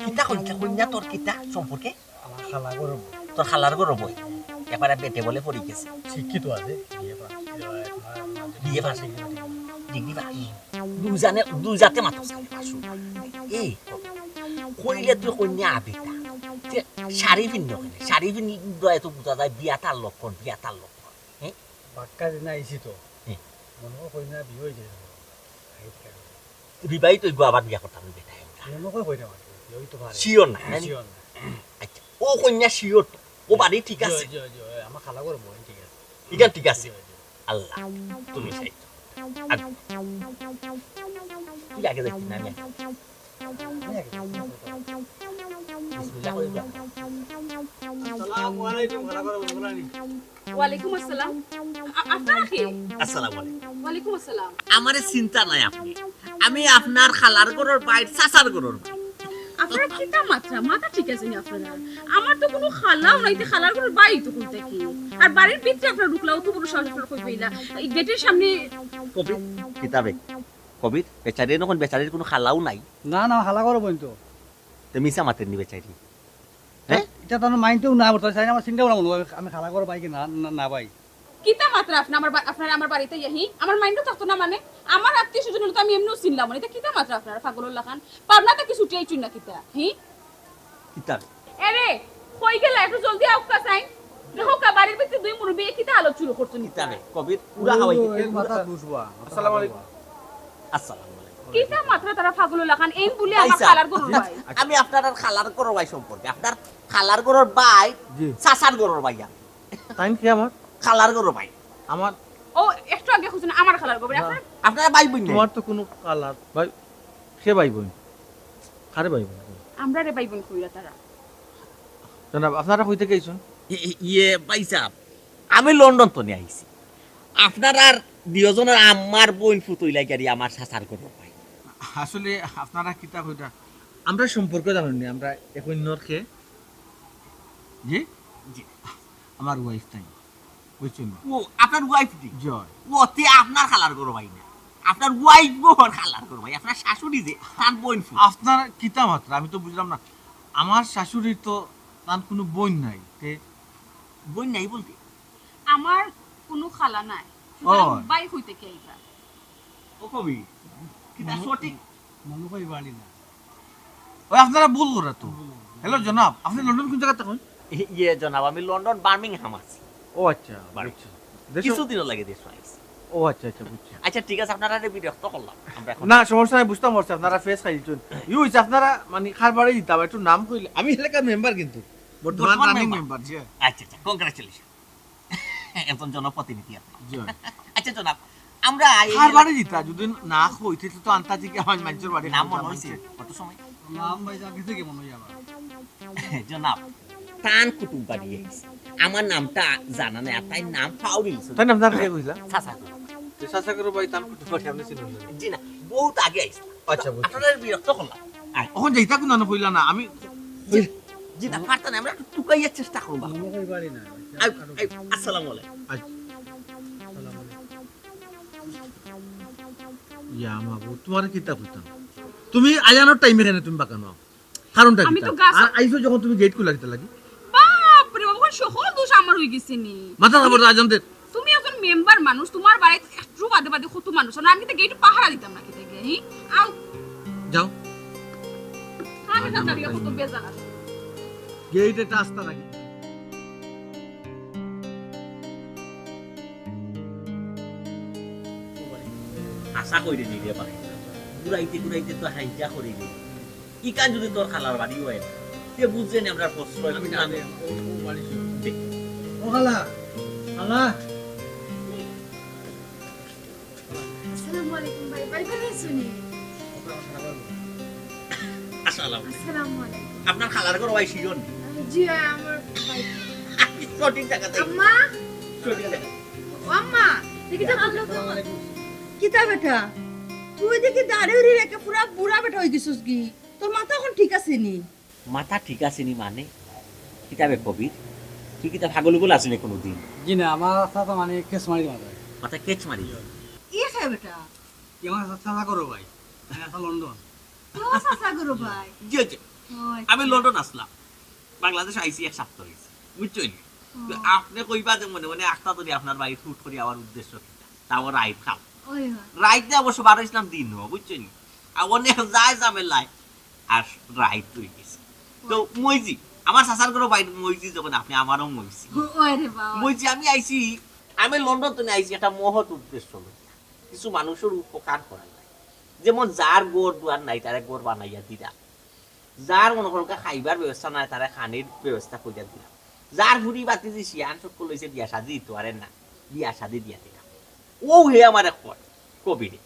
কিতা কইছে কইন্যা তোর কিতা সম্পর্কে? আমার খালা ঘরর বউ। তোর খালার ঘরর বউ? এবারে বেটে বলে পড়ি গেছে। শিক্ষিত আছে, BA pass. BA pass. Degree pass. দুইজনে, দুই জাতে মাতস খালি পাস। এই কবি, কইলে তুই কইন্যা আবিতা। তে শাড়ি পিন্দ কেনে? শাড়ি পিন্দে তো বুঝা যায় বিয়াতার লক্ষণ, বিয়াতার লক্ষণ। হ্যাঁ? বাক্কা দিন আইছি তো। হ্যাঁ। মনে হয় কইন্যা বিয়ে হয়ে যায়। বিবাহিত অইগো আবার বিয়া করতাম বেটা। মনে হয় কইন্যা বিয়ে হইতে পারে। Sure না, হ্যাঁ? Sure না। আচ্ছা, ও কইন্যা sure তো। ও বাড়ি ঠিক আছে। জি, জি, জি, আমার খালা ঘরর বউ, ঠিক আছে। ইখান ঠিক আছে। জি, জি। আল্লাহ, তুমি সাহায্য। আর তুই আগে দেখি না, আমি আগে। বিসমিল্লাহ করি যা। আসসালামু আলাইকুম, খালা ঘরর বউ, ভালা নি? ওয়ালাইকুম আসসালাম। আ-, আপনারা কে? আসসালামু আলাইকুম। ওয়ালাইকুম আসসালাম। আমারে চিনতা নায় আপনে। আমি আপনার খালার ঘরর ভাই, চাচার ঘরর ভাই। আপনারা কিতা মাতরা? মাথা ঠিক আছে নি আপনারার? আমার তো কুনু খালাও নাই, তে খালার ঘরর ভাই তো কই থাকি? আর বাড়ির ভিতরে আপনারা ঢুকলা, অত বড় সাহস আপনারা কই পাইলা? এই গেটের সামনে কবির, কিতা বে? কবির, বেচারির অখন বেচারির কুনু খালাও নাই? না, না, খালা ঘরর বইন তো। তে মিছা মাতের নি বেচারি? হ্যাঁ? ইটা তো মাইনতেও না, বলতে চাই না, আমার চিন্তা করা মনে হয়, আমি খালা ঘরর ভাই কি না, না, না ভাই। কিতা মাতরা আপনারা আমার বা-, আপনারা আমার বাড়িত আইয়া, হি? আমার মাইন্ডও থাকতো না মানে? আমার আত্মীয় স্বজন অইলে তো আমি এমনেও চিনলাম না। ইটা কিতা মাতরা আপনারা পাগলর লাখান? পাবনা থাকি ছুটি আইছইন না কিতা, হি? কিতা? এরে, কই গেলা? একটু জলদি আউক্কা চাই। দেখউক্কা, বাড়ির ভিতরে দুই মুরব্বি কিতা হালত শুরু করছইন কিতা? কিতা রে, কবির, উড়া হাওয়াই। এই মাথা দুষবা। আসসালামু আলাইকুম। আসসালামু আলাইকুম। কিতা মাতরা তারা পাগলর লাখান? এইন বুলে আমার ভাইসাব, খালার ঘরর ভাই। আমি আপনার খালার ঘরর ভাই সম্পর্কে, আপনার খালার ঘরর ভাই, জি। চাচার ঘরর ভাই আমি। তাইন কে আমার? খালার ঘরর ভাই। আমার? ও, একটু আগে কইছইন আমার খালার ঘরর ভাই। না। আপনার? আপনারা ভাই বইন না? তোমার তো কুনু খালার ভাই, কে ভাই বইন? কারে ভাই বইন? আমরারে ভাই বইন কইরা তারা। জনাব, আপনারা কই থাকি আইছইন? ই-, ই-, ইয়ে, ভাইসাব, আমি লন্ডন থনে আইছি। আপনারার দুইওজনর আম্মার বইন ফুত অইলা গিয়া আমার চাচার ঘরর ভাই। আসলে আপনারা কিতা কইরা? আমরা সম্পর্ক জানইন নি, আমরা এক অইন্যর কে? জি? জি। আমার wife তাইন। বুঝছইন নি? ও, আপনার wife নি? জি। ও, তে আপনার খালার ঘরর ভাই না। আপনার wife গো হর খালার ঘরর ভাই। আপনার শাশুড়ি যে, তার বইন ফুত। আপনারা কিতা মাতরা? আমি তো বুঝলাম না। আমার শাশুড়ির তো তান কুনু বইন নাই। তে বইন নাই বলতে? আমার কুনু খালা নাই। ও। সুতরাং ভাই কই থাকি আইবা? ও কবি, কিতা মনে, সঠিক? মনে করি বাড়ি না। ওই আপনারা ভুল করা তো। ভুল করা। হ্যালো জনাব, আপনি লন্ডন কুন জাগাত থাকইন? ইয়ে জনাব, আমি লন্ডন বার্মিংহাম আছি। ও আচ্ছা, বার্মিংহাম। বুঝছি। দেশো কিছুদিন লাগে দেশো আইছি। ও আচ্ছা, আচ্ছা, বুঝছি। আচ্ছা, ঠিক আছে, আপনারারে বিরক্ত করলাম। আমরা এখন না, সমস্যা নাই, বুঝতাম পারছি, আপনারা ফেস খাই দিচ্ছেন। ইউ হইছে আপনারা, মানে, কারবারে দিতাম, একটু নাম কইলে। আমি এলাকার মেম্বার কিন্তু। বর্তমান বর্তমান রানিং মেম্বার। মেম্বার, জি। আচ্ছা, আচ্ছা, congratulations। একজন জনপ্রতিনিধি আপনি। জি। আচ্ছা, জনাব, আমরা এই আর বাড়ি দিতা, যদি না কইতে তো আনতা থেকে আমার মানুষের বাড়ি নাম মনে হইছে? কত সময়? নাম ভাই যা গেছে কি মনে হয় আমার? জনাব, তান কুটুম বাড়ি আইছে। আমার নামটা জানা নাই, আর তাই নাম ফাউরিল। তাই নাম জানতে কইলা? চাচা করো। তো চাচা করো ভাই, তান কুটুম বাড়ি আপনি চিনেন না? জি না, বহুত আগে আইছে। আচ্ছা, বুঝছি। আপনারা বিরক্ত করলাম। আয়। ওখানে যাইতা কোন না কইলা না, আমি জি, জি না, পারতা না, আমরা একটু টুকাইয়ার চেষ্টা করবো। মনে হয় বাড়ি না। আই, আই, আসসালামু আলাইকুম। আচ্ছা। আসসালামু আলাইকুম। ইয়া মাবুদ, তোমার কিতা কইতাম? তুমি আজানোর টাইমে কেন তুমি বাঁকানো? কারণটা আমি কিতা? তো গাছ আর আইছো যখন তুমি গেট খুলা কিতা লাগি? বাপ রে বাবা, ওখানে সকল দোষ আমার হয়ে গেছে নি। মাথা খাবার আজান দে। তুমি একজন মেম্বার মানুষ, তোমার বাড়িতে একটু বাদে বাদে কত মানুষ, আর আমি তো গেট পাহারা দিতাম না কিতা গিয়া, হি? আও। যাও। আমি তো জানি কত বেজাল আছে। গেট এটা আস্তা রাখি। আশা করি নি রে ভাই, ঘুরাইতে ঘুরাইতে তো হাইজা করি নি। ইকান যদি তোর খালার বাড়ি হয়, তে বুঝছেন আমরা প্রশ্রয় আমি না করতাম। দেই, ও, ও বাড়ি ছিল। দে। ও খালা, খালা। আসসালামু আলাইকুম ভাই, ভাই ভালো আছো নি? আসসালাম। আসসালামু আলাইকুম। আপনার খালার ঘর ওই সিজন। জি, আমার ভাই। সঠিক জায়গাতে। আম্মা। সঠিক জায়গাতে। ও আম্মা, দেখি তো ভালো তো। আসসালামু আলাইকুম। কিতা বেটা? তুই দেখি দাড়ি উড়ি রেখে পুরা বুড়া বেটা হয়ে গেছিস কি? তোর মাথা এখন ঠিক আছে নি? মাথা ঠিক আছে নি মানে? কিতা বে কবির? তুই কিতা পাগল উগল আছিস নি কোনোদিন? জি না, আমার চাচা মানে কেচ মারি মাথায়। মাথায় কেচ মারি? এ খায় বেটা। কি আমার চাচা করো ভাই? আমি আসা লন্ডন। ও চাচা করো ভাই। জি, জি। ও আচ্ছা। আমি লন্ডন আসলাম। বাংলাদেশ আইছি এক সপ্তাহ হইছে। বুঝছো নি? ও। তো আপনি কইবা যে মনে মনে আখতা ধরি আপনার বাড়ি ফুট করি আমার উদ্দেশ্য কিতা? তাও রাইত খাম। ওই হয়। রাইত দিয়ে অবশ্য বার হইছিলাম দিন হওয়া, বুঝছো নি? আর অনেক যায় ঝামেলায় আর রাইত হয়ে গেছে। তো মইজি, আমার চাচার ঘরও বাইরে মইজি যখন আপনি আমারও মইজি। ও, ওই রে বাবা। মইজি আমি আইছি, আমি লন্ডন থেকে আইছি একটা মহৎ উদ্দেশ্য লইয়া। কিছু মানুষের উপকার করার লাগে। যেমন যার ঘর দুয়ার নাই, তারে ঘর বানাইয়া দিলাম। যার মনে করুন খাইবার ব্যবস্থা নাই, তারে খানির ব্যবস্থা করিয়া দিলাম। যার ফুরি বাতি যে শিয়ান সকল লইছে বিয়া শাদি দিতে পারেন না, বিয়া শাদি দিয়া দিলাম। ও হে আমার এক কয়, কবিরে।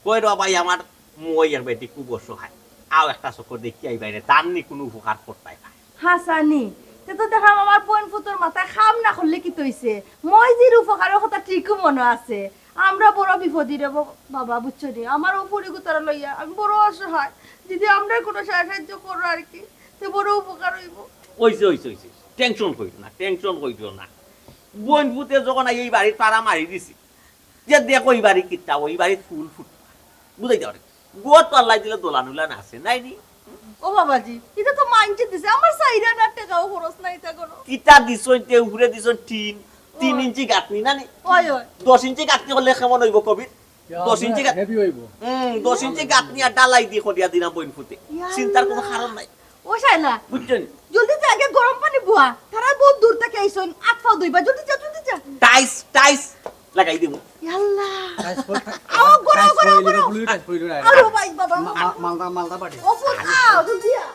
কয়, "রে ভাই, আমার মই আর বেটি খুব অসহায়। আও একটা চক্কর দেখি আই বাইরে, তার নি কোনো উপকার করতাই পারে।" হাসানি, তে তো দেখলাম আমার বোন ফুতর মাথায় কাম না করলে কি তৈছে? মইজির উপকারের কথা ঠিকই মনে আছে। আমরা বড় বিপদী রে বা-, বাবা, বুঝছো নি? আমার ও ফুরি গুতারা লইয়া আমি বড় অসহায়। যদি আমরা কোনো সা-, সাহায্য করো আর কি, তে বড় উপকার হইব। ওইছে, ওইছে, ওইছে। টেনশন করিও না, টেনশন করিও না। বোন ফুতে যখন এই বাড়ির পাড়া মারি দিছি, যে দেখো এই বাড়ি কিতা, ওই বাড়ি ফুল ফুট। বুঝাই দেওয়ার। গো তো আল্লাহ দিলে দোলান উলান আছে, নাই নি? ও বাবাজি, এটা তো মাইনষে দিছে, আমার চাইর আনার টেকাও খরচ নাই, তা করো। কিতা দিছইন তে উপরে দিছইন টিন, তিন ওই। ইঞ্চি গাঁথনি না নি? ওই, ওই। দশ ইঞ্চি গাঁথনি করলে কেমন হইব কবির? ইয়া, দশ ইঞ্চি গাঁথ-, হেভি হইব। হুম, দশ ইঞ্চি গাঁথনি আর ঢালাই দি করিয়া দিলাম বইন ফুতে। ইয়া চিন্তার কোনো আল্লাহ। কারণ নাই। ও শায়লা, বুঝছেন? জলদি যা, আগে গরম পানি বুয়া। তারা বহুত দূর থেকে আইছইন, আত পাও ধুইবা। জলদি যা, জলদি যা। টাইস, টাইস লাগাই দিমু। ইয়াল্লা। টাইস পড়-, আও, গড়াও, টাইস গড়াও, পড়ে গড়াও। লিভারপুলের টাইস পড়ে আরো ভাই, বাবা। মা-, মা-, মালদা, মালদা পার্টি। ও ফুল, আও, জলদি আ।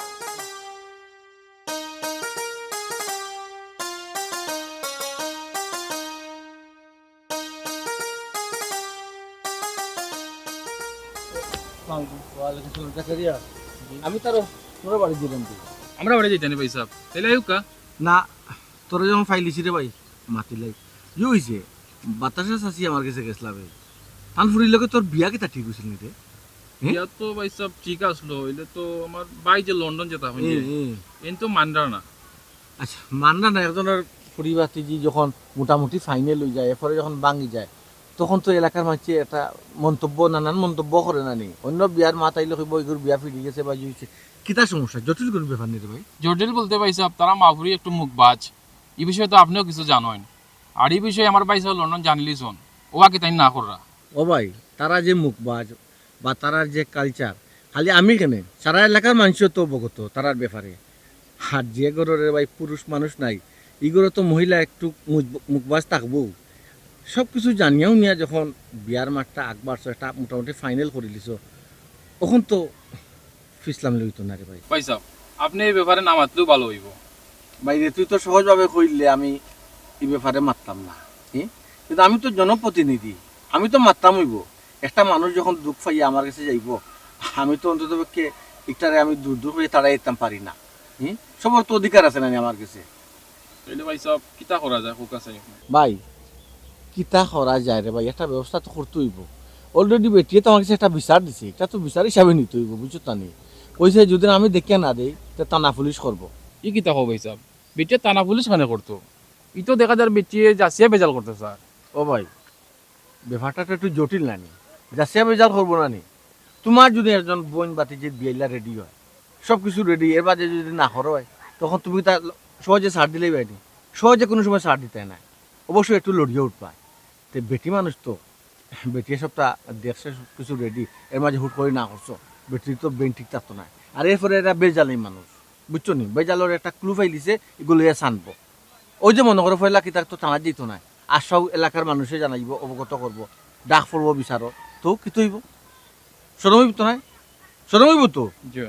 ওয়ালাইকুম সালাম, জাকারিয়া। আমি তার, তোরা বাড়ি দিলাম তুই। আমরা বাড়ি যাইতানি ভাই সাহেব। তাইলে আইউক্কা? না, তোরা যখন ফাইলিছি রে ভাই, মাতিলাই। ইয়ে হইছে, বাতাসা চাচি আমার কাছে গেছলা ভাই। তান ফুরির লগে তোর বিয়া কিতা ঠিক হইছিল নি রে? হ্যাঁ? বিয়া তো ভাই সাহেব ঠিক আসলো, হইলে তো আমার ভাই যে লন্ডন যেতা হইলে, এ, এ। এন তো মানরা না। আচ্ছা, মানরা না, একজনের ফুরি বাতিজি যখন মোটামুটি ফাইনাল হয়ে যায়, এরপরে যখন ভাঙি যায়, তখন তো এলাকার মাঝে একটা মন্তব্য, নানান মন্তব্য করে না নি? অন্য বিয়ার মাত আইলে কইব, "ইগুর বিয়া ফিরি গেছে বা ই হইছে।" কিতা সমস্যা? জটিল কোনো ব্যাপার নেই রে ভাই। জটিল বলতে ভাই সাহেব, তারা মাফুরি একটু মুখবাজ। এই বিষয়ে তো আপনিও কিছু জানেন। আর এই বিষয়ে আমার ভাই সাহেব লন্ডন জানিলিছন। ও আগে তাই না কররা। ও ভাই, তারা যে মুখবাজ বা তারার যে কালচার, খালি আমি কেনে, সারা এলাকার মানুষও তো অবগত তারার ব্যাপারে। আর যে ঘরর রে ভাই পুরুষ মানুষ নাই, ই ঘরো তো মহিলা একটু মুখ-, মুখবাজ থাকবো। সব কিছু জানিয়াও নিয়া যখন বিয়ার মাতটা আগবাড়ছো, একটা মোটামুটি ফাইনাল করিলিছো, অখন তো ফিসলাম লইতো না রে ভাই। ভাই সাহেব, আপনি এই ব্যাপারে না মাতলেও ভালো হইব। ভাই রে, তুই তো সহজভাবে কইলে আমি এই ব্যাপারে মাততাম না, হুম? কিন্তু আমি তো জনপ্রতিনিধি, আমি তো মাততাম অইবো। একটা মানুষ যখন দুখ পাইয়া আমার গেছে যাইবো, আমি তো অন্তত পক্ষে ইকটারে আমি দূর দূর অইয়া তাড়াই দিতাম পারি না। হুম? সবর তো অধিকার আছে না নি আমার গেছে? তাইলে ভাইসাব, কিতা করা যায়, কউক্কা চাই আপনে। ভাই, কিতা করা যায় রে ভাই, একটা ব্যবস্থা তো করতে অইবো। Already বেটিয়ে তো আমার গেছে একটা বিচার দিছে, ইটা তো বিচার হিসাবে নিতে অইবো, বুঝছো তা নি? কইছে যদি আমি দেখিয়া না দেই, তে থানা পুলিশ করবো। ই কিতা কও ভাইসাব, বেটিয়ে থানা পুলিশ কেনে করতো? ই তো দেখা যার বেটিয়ে যাচিয়া বেজাল করতো, স্যার। ও ভাই, ব্যাপারটা তো একটু জটিল না নি? যাচিয়া বেজাল করবো না নি? তুমার যদি একজন বইন ভাতিজির বিয়াইল্লা ready অয়, সব কিছু ready, এর বাদে যদি না করো অয়, তখন তুমি তার সহজে ছাড় দিলেই পাইনি, সহজে কুনু সময় ছাড় দিতায় নায়, অবশ্যই একটু লড়িয়া উঠবায়। তে বেটি মানুষ তো, বেটিয়ে সবটা দেখছে, সব কিছু ready, এর মাঝে হুট করি না করছো, বেটির তো brain ঠিক থাকতো নায়। আর এরপরে এরা বেজালি মানুষ, বুঝছো নি? বেজালর একটা clue পাইলিছে, ইগু লইয়া ছানবো। অউ যে মনো করো পয়লা কিতা তো থানাত যাইতো নায়, আশপাশ এলাকার মানুষে জানাইবো, অবগত করবো, ডাক পড়বো বিচারো, তো কিতা অইবো? শরম অইবো তো নায়? শরম অইবো তো। জি।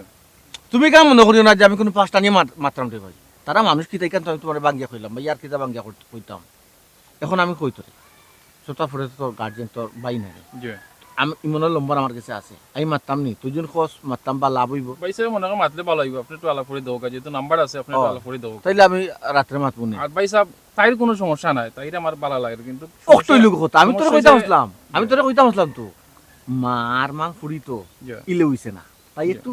তুমি কেনে মনো করিও না যে আমি কুনু পাশ টানিয়া মাত-, মাতরাম রে ভাই। তারা মানুষ কিতা ইখান তো আমি তুমারে ভাঙ্গিয়া কইলাম, বা ইয়ার কিতা ভাঙ্গিয়া কইত-, কইতাম। এখন আমি কই তোরে, সবটা পরে তো তোর guardian, তোর ভাই নায়। জি। আমি, ইমনর নম্বর আমার গেছে আছে, আমি মাততাম নি, তুই যখন কস মাততাম বা লাভ অইবো। ভাইসাব, মনে কয় মাতলে ভালা অইবো, আপনে একটু আলাপ করি দেউক্কা, যেহেতু নাম্বার আছে, আপনে একটু ও, আলাপ করি দেউক্কা। তাইলে আমি রাত্রে মাতমু নি। আর ভাইসাব, তাইর কুনু সমস্যা নাই, তাইর আমার ভালা লাগের, কিন্তু অক্ত অইলো কথা, আমি তোরে কইতাম আছলাম, আমি জি। তোরে কইতাম আছলাম তো, মার মান ফুরি তো, জি। ইলে অইছে না, তাই জি। একটু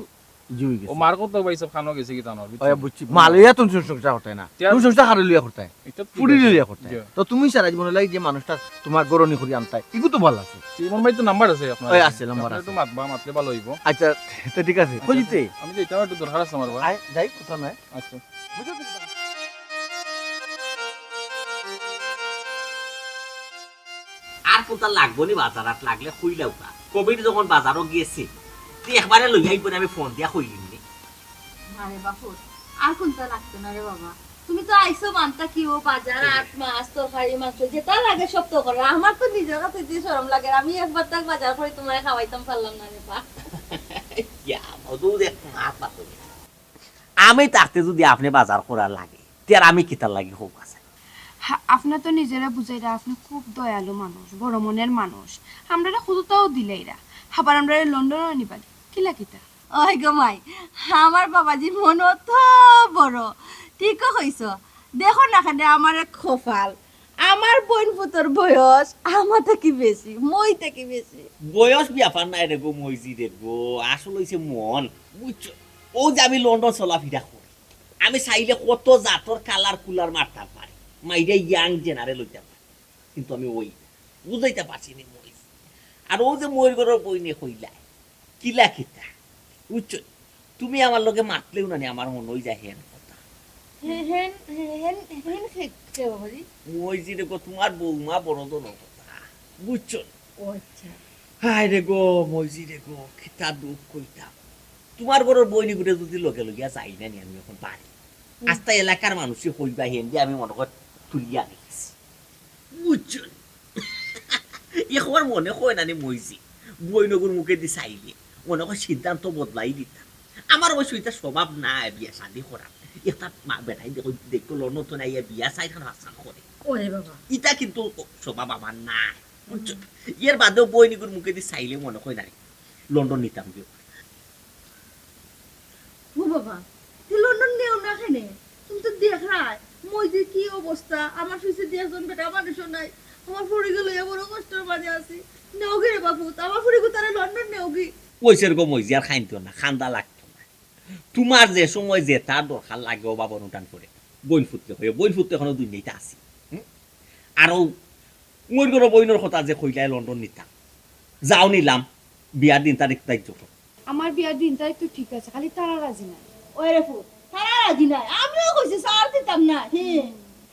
জি অই গেছে। ও মার কথা ভাইসাব, খানো গেছে কি জানো, বুঝছো? ওই বুঝছি, মা লইয়া তুমি সংসার করতায় না, তে আর তুমি সংসার কারে লইয়া করতায়? ইটা তো ঠিক ফুরি আছে। লইয়া করতায়। জি। তো তুমি সারা জীবন লাগি যে মানুষটা তুমার গরনি করি আনতায়, ইগু তো ভালা আছে। ইমন ভাই তো নাম্বার আছে আপনার? ওই আছে, নাম্বার আপনে আছে। একটু মাতবা, মাতলে ভালা অইবো। আচ্ছা, তো ঠিক আছে, আচ্ছা, কই দিতে? আমি যাইতাম, একটু দরকার আছে আমার, ভাই। আয়, যাই, কথা নাই। আচ্ছা। বুঝো তো? আর কুনতা লাগবো নি বাজার, আর লাগলে কইলাউক্কা। কবির যখন বাজারো গেছে, তুই একবারে লইয়া আইবো নি, আমি ফোন দিয়া কইলিমু নে। না রে বাপু, আর কুনতা লাগতো না রে বাবা। তুমি তো আইছো মানতা কি, ও বাজার, আট মাছ, তরকারি, মাংস, যেটা লাগে সব তো করো। আমার তো নিজর কাছে যে শরম লাগে, আমি একবার তাক বাজার করি তুমারে খাওয়াইতাম পারলাম না রে বা। ইয়া, মধু দেখ, মাত মাতো। আমি থাকতে যদি আপনে বাজার করার লাগে, তে আর আমি কিতার লাগি কউক্কা চাই? হা, আপনে তো নিজরে বুঝাইরা, আপনে খুব দয়ালু মানুষ, বড় মনের মানুষ। আমরারে কুনুতাও দিলাইরা, আবার আমরারে লন্ডনও নিবা, কিলা কিতা? ওই গো মাই, আমার বাবাজির মন অত বড়। ঠিকও কইছো। দেখো না কেনে আমার এক কপাল। আমার বইন পুতর বয়স আমার থাকি বেশি, মই থাকি বেশি। বয়স ব্যাপার নায় রে গো, মইজি রে গো। আসল অইছে মন, বুঝছো? অউ যে আমি লন্ডন চলাফিরা করি, আমি চাইলে কত জাতর কালার কুলার মারতাম পারি, মাইরে young জেনারেল অইতাম পারি, কিন্তু আমি অই না। বুঝাইতাম পারছি নি মইজি। আর অউ যে মইর ঘরর বইনে কইলায়, কিলা কিতা, বুঝছো? তুমি আমার লগে মাতলেউ না নি, আমার মনো অই যায় হেন কথা। হে-, হেন, হেন, হেন কে, কে বাবাজি? মইজি রে গো, তুমার বউমা বড় জনর কথা, বুঝছো? ও আচ্ছা। হায় রে গো, মইজি রে গো, কিতা দুখ কইতাম। তুমার ঘরর বইন ইগুরে যদি লগে লইয়া যাই না নি আমি অখন বাড়ি, হুম। আস্তা এলাকার মানুষে কইবা হেন যে আমি মনো কয় তুলিয়া আনি গেছি। বুঝছো নি? অখন মনে কয় না নি মইজি, বইনগুর মুখেদি চাইলে মনে কয় সিদ্ধান্ত বদলাই দিতা। আমার অবশ্য ইটা স্বভাব নায় বিয়া শাদি করার। একটা মা বেটায় দেখো, দেখো লন্ডন থনে আইয়া বিয়া চাইর খান পাঁচ খান করে। ওরে বাবা। ইটা কিন্তু স্বভাব আমার নায়। বুঝছো? এর বাদেও বইনগুর মুখেদি চাইলে মনে কয় না নি লন্ডন নিতাম গিয়া। ও বাবা, তে লন্ডন নেও না কেনে? তুমি তো দেখরায়, মইজির কি অবস্থা, আমার পিছেদি একজন বেটা মানুষও নাই, আমার ফুড়িগু লইয়া বড় কষ্টর মাঝে আছি। নেওগি রে বাপু, আমার ফুড়িগুতারে লন্ডন নেওগি। অইছে রে গো মইজি, আর কাইন্দিও না, কান্দা লাগতো না। তুমার যে সময় যেটা দরকার লাগে, ও বাবা, উঠান করে। বইন পুতরে কইও, বইন পুতরে এখনো দুনিয়াইত আছে। হুম? আর অউ মইর ঘরর বইনর কথা যে কইলায় লন্ডন নিতাম, যাও নিলাম, বিয়ার দিন তারিখ ধার্য করো। আমার বিয়ার দিন তারিখ তো ঠিক আছে, খালি তারা রাজি নায়। ওই রে ফুত, তারা রাজি নায়, আমিও কইছি ছাড় দিতাম না। হে,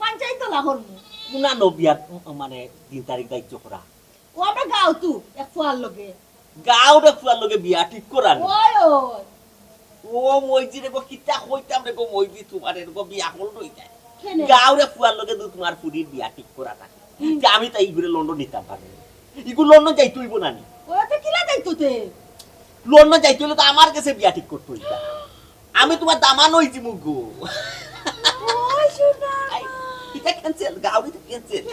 পঞ্চায়েত তলা করমু। কুনানো বিয়ার, উম, মানে দিন তারিখ ধার্য করা? ও আমরা গাঁওতু এক ফুয়ার লগে। গাঁওর এক ফুয়ার লগে বিয়া ঠিক করা নি? ওই, ওই। ও মইজি রে গো, কিতা কইতাম রে গো মইজি, তুমারে রে গো বিয়া করলো ইটা। কেনে? গাঁওর এক ফুয়ার লগে যদি তুমার ফুড়ির বিয়া ঠিক করা থাকে, হুম। তে আমি তাই ইগুরে লন্ডন নিতাম পারি নি। ইগু লন্ডন যাইতে অইবো না নি? ওরা তো কিলা যাইতো তে? লন্ডন যাইতে অইলে তো আমার গেছে বিয়া ঠিক করতে অইতো। আমি তুমার দামান অইযিমু গো। ও সোনা আই, মাই। ইটা cancel, গাউরি তো cancel।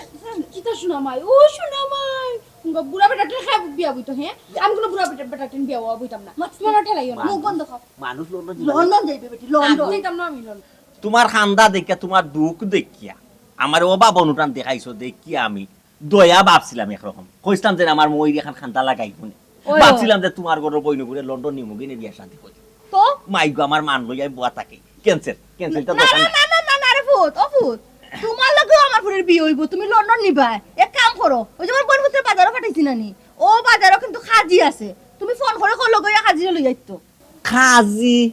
কিতা সোনা মাই? ও সোনা মাই। বুড়া বেটার ঠেলায় বিয়া বইতো, হ্যাঁ? আমি কোনো বুড়া বেটা, বেটার ঠেলায় বিয়া বইতাম না। মাত তোমার ঠেলাইও না। মুখ বন্ধ কর। মানুষ লন্ডন যাইবে। লন্ডন যাইবে বেটি, লন্ডন। যাইতাম না আমি লন্ডন। তোমার কান্দা দেখিয়া, তোমার দুখ দেখিয়া, আমার অভাব অনটন দেখাইছো দেখিয়া আমি দয়া ভাবছিলাম একরকম। কইছিলাম যে আমার মইজির এখান কান্দা লাগাইবো নে। ওই, ওই। ভাবছিলাম যে তোমার ঘরর বইনগুরে লন্ডন নিমুগি নে বিয়া শাদি করি। তো? মাই গো, আমার মান লইয়া বওয়া থাকি। Cancel, cancel, এটা না, দরকার না, নাই। না, না, না, না রে ফুত, ও ফুত। তোমার লগেও আমার ফুরির বিয়া অইবো, তুমি লন্ডন নিবায়। এক কাম করো, ওই যে আমার বইন ফুতরে বাজারো পাঠাইছি না নি? ও বাজারো কিন্তু কাজি আছে। তুমি ফোন করি কও লগে অইয়া কাজিরে লইয়া আইতো। কাজি,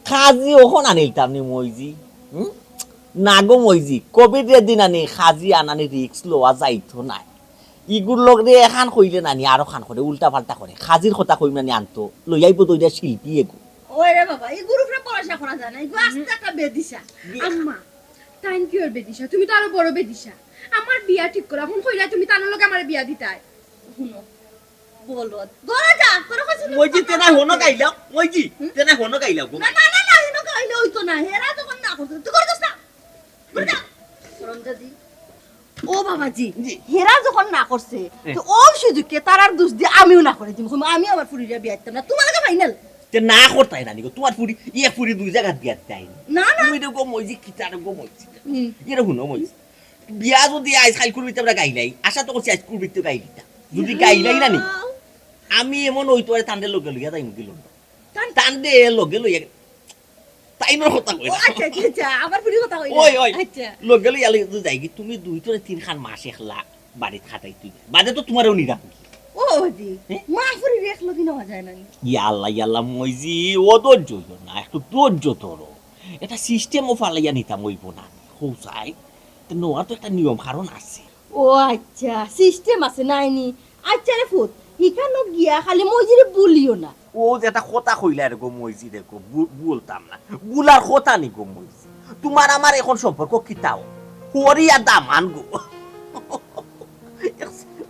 কাজি অখন আনিলতাম নি মইজি? হুম? না গো মইজি, কোভিডর দিন আনি কাজি আনানি risk লওয়া যাইতো নায়। ইগুর লগরে এখান কইলে নানি আরো খান করে, উল্টা পাল্টা করে। কাজির কথা কইমু নানি আনতো, লইয়া আইবো দুইটা শিল্পী এগু। ওই রে বাবা, ইগুর উপরে ভরসা করা যায় না, ইগু আস্তা একটা বেদিশা। বি- আম্মা, thank you বেদিশা, তুমি তো আরো বড় বেদিশা। আমার বিয়া ঠিক করা, অখন কইলা তুমি তান লগে আমার বিয়া দিতায়। হুনো, বলো, ঘরো যা, তোর কাছে মইজি, তেনা হনো গাইলাও, মইজি, হুম? তেনা হনো গাইলাও গো। না, না, না, না, হনো গাইলে অইতো না, হেরা যখন না করছে, তুই করে দোস না। ঘরো যা। করম যদি, ও বাবাজি, জি। হেরা যখন না করছে, হ্যাঁ। তো ও সুযোগে তারার দোষ দি আমিও না করি দিমু। আমি আমার ফুরিরে বিয়া দিতাম না, তোমার লগে final। তে না করতায় না নি গো, তোমার ফুরি, ইয়ে ফুরি দুই জাগাত বিয়া দিতায় না। না, না। তুমি তো গো মইজি, কিতা রে গো মইজি। হুম। এরে হুনো মইজি। বিয়া যদি আইজ কাইলকুর ভিতরে আমরা গাইলাই, আশা তো করছি আইজকুর ভিতরে গাইলিতা। যদি গাইলাই না নি, আমি এমন অইতো পারে তানরে লগে লইয়া যাইমুগি লন্ডন। তান- তানরে লগে লইয়া, তাইনর কথা কই ও, না। আচ্ছা, আচ্ছা, আচ্ছা, আমার ফুরির কথা কই না। ওই, ওই। আচ্ছা। লগে লইয়া লইয়া যদি যাইগি, তুমি দুই তরে তিন খান মাস একলা বাড়িত খাটাই তুই। বাদে তো তোমারও নিরাম। ও, জি। হ্যাঁ? মা ফুরির একলা দিন হওয়া যায় না নি। ইয়া আল্লাহ, ইয়া আল্লাহ, মইজি, অধৈর্য অইও না, একটু ধৈর্য ধরো। এটা system ও ফালাইয়া নিতাম অইবো না নি, কও চাই। তো নেওয়ার তো একটা নিয়ম কারণ আছে। ও আচ্ছা, system আছে নায় নি? আচ্ছা রে ফুত, ইখানো গিয়া খালি মইজিরে ভুলিও না। ও যেটা কথা কইলা রে গো মইজি রে গো, ভু-, ভুলতাম না। ভুলার কথা নি গো মইজি। তোমার আমার এখন সম্পর্ক কিতাও? হরি আর দামান গো।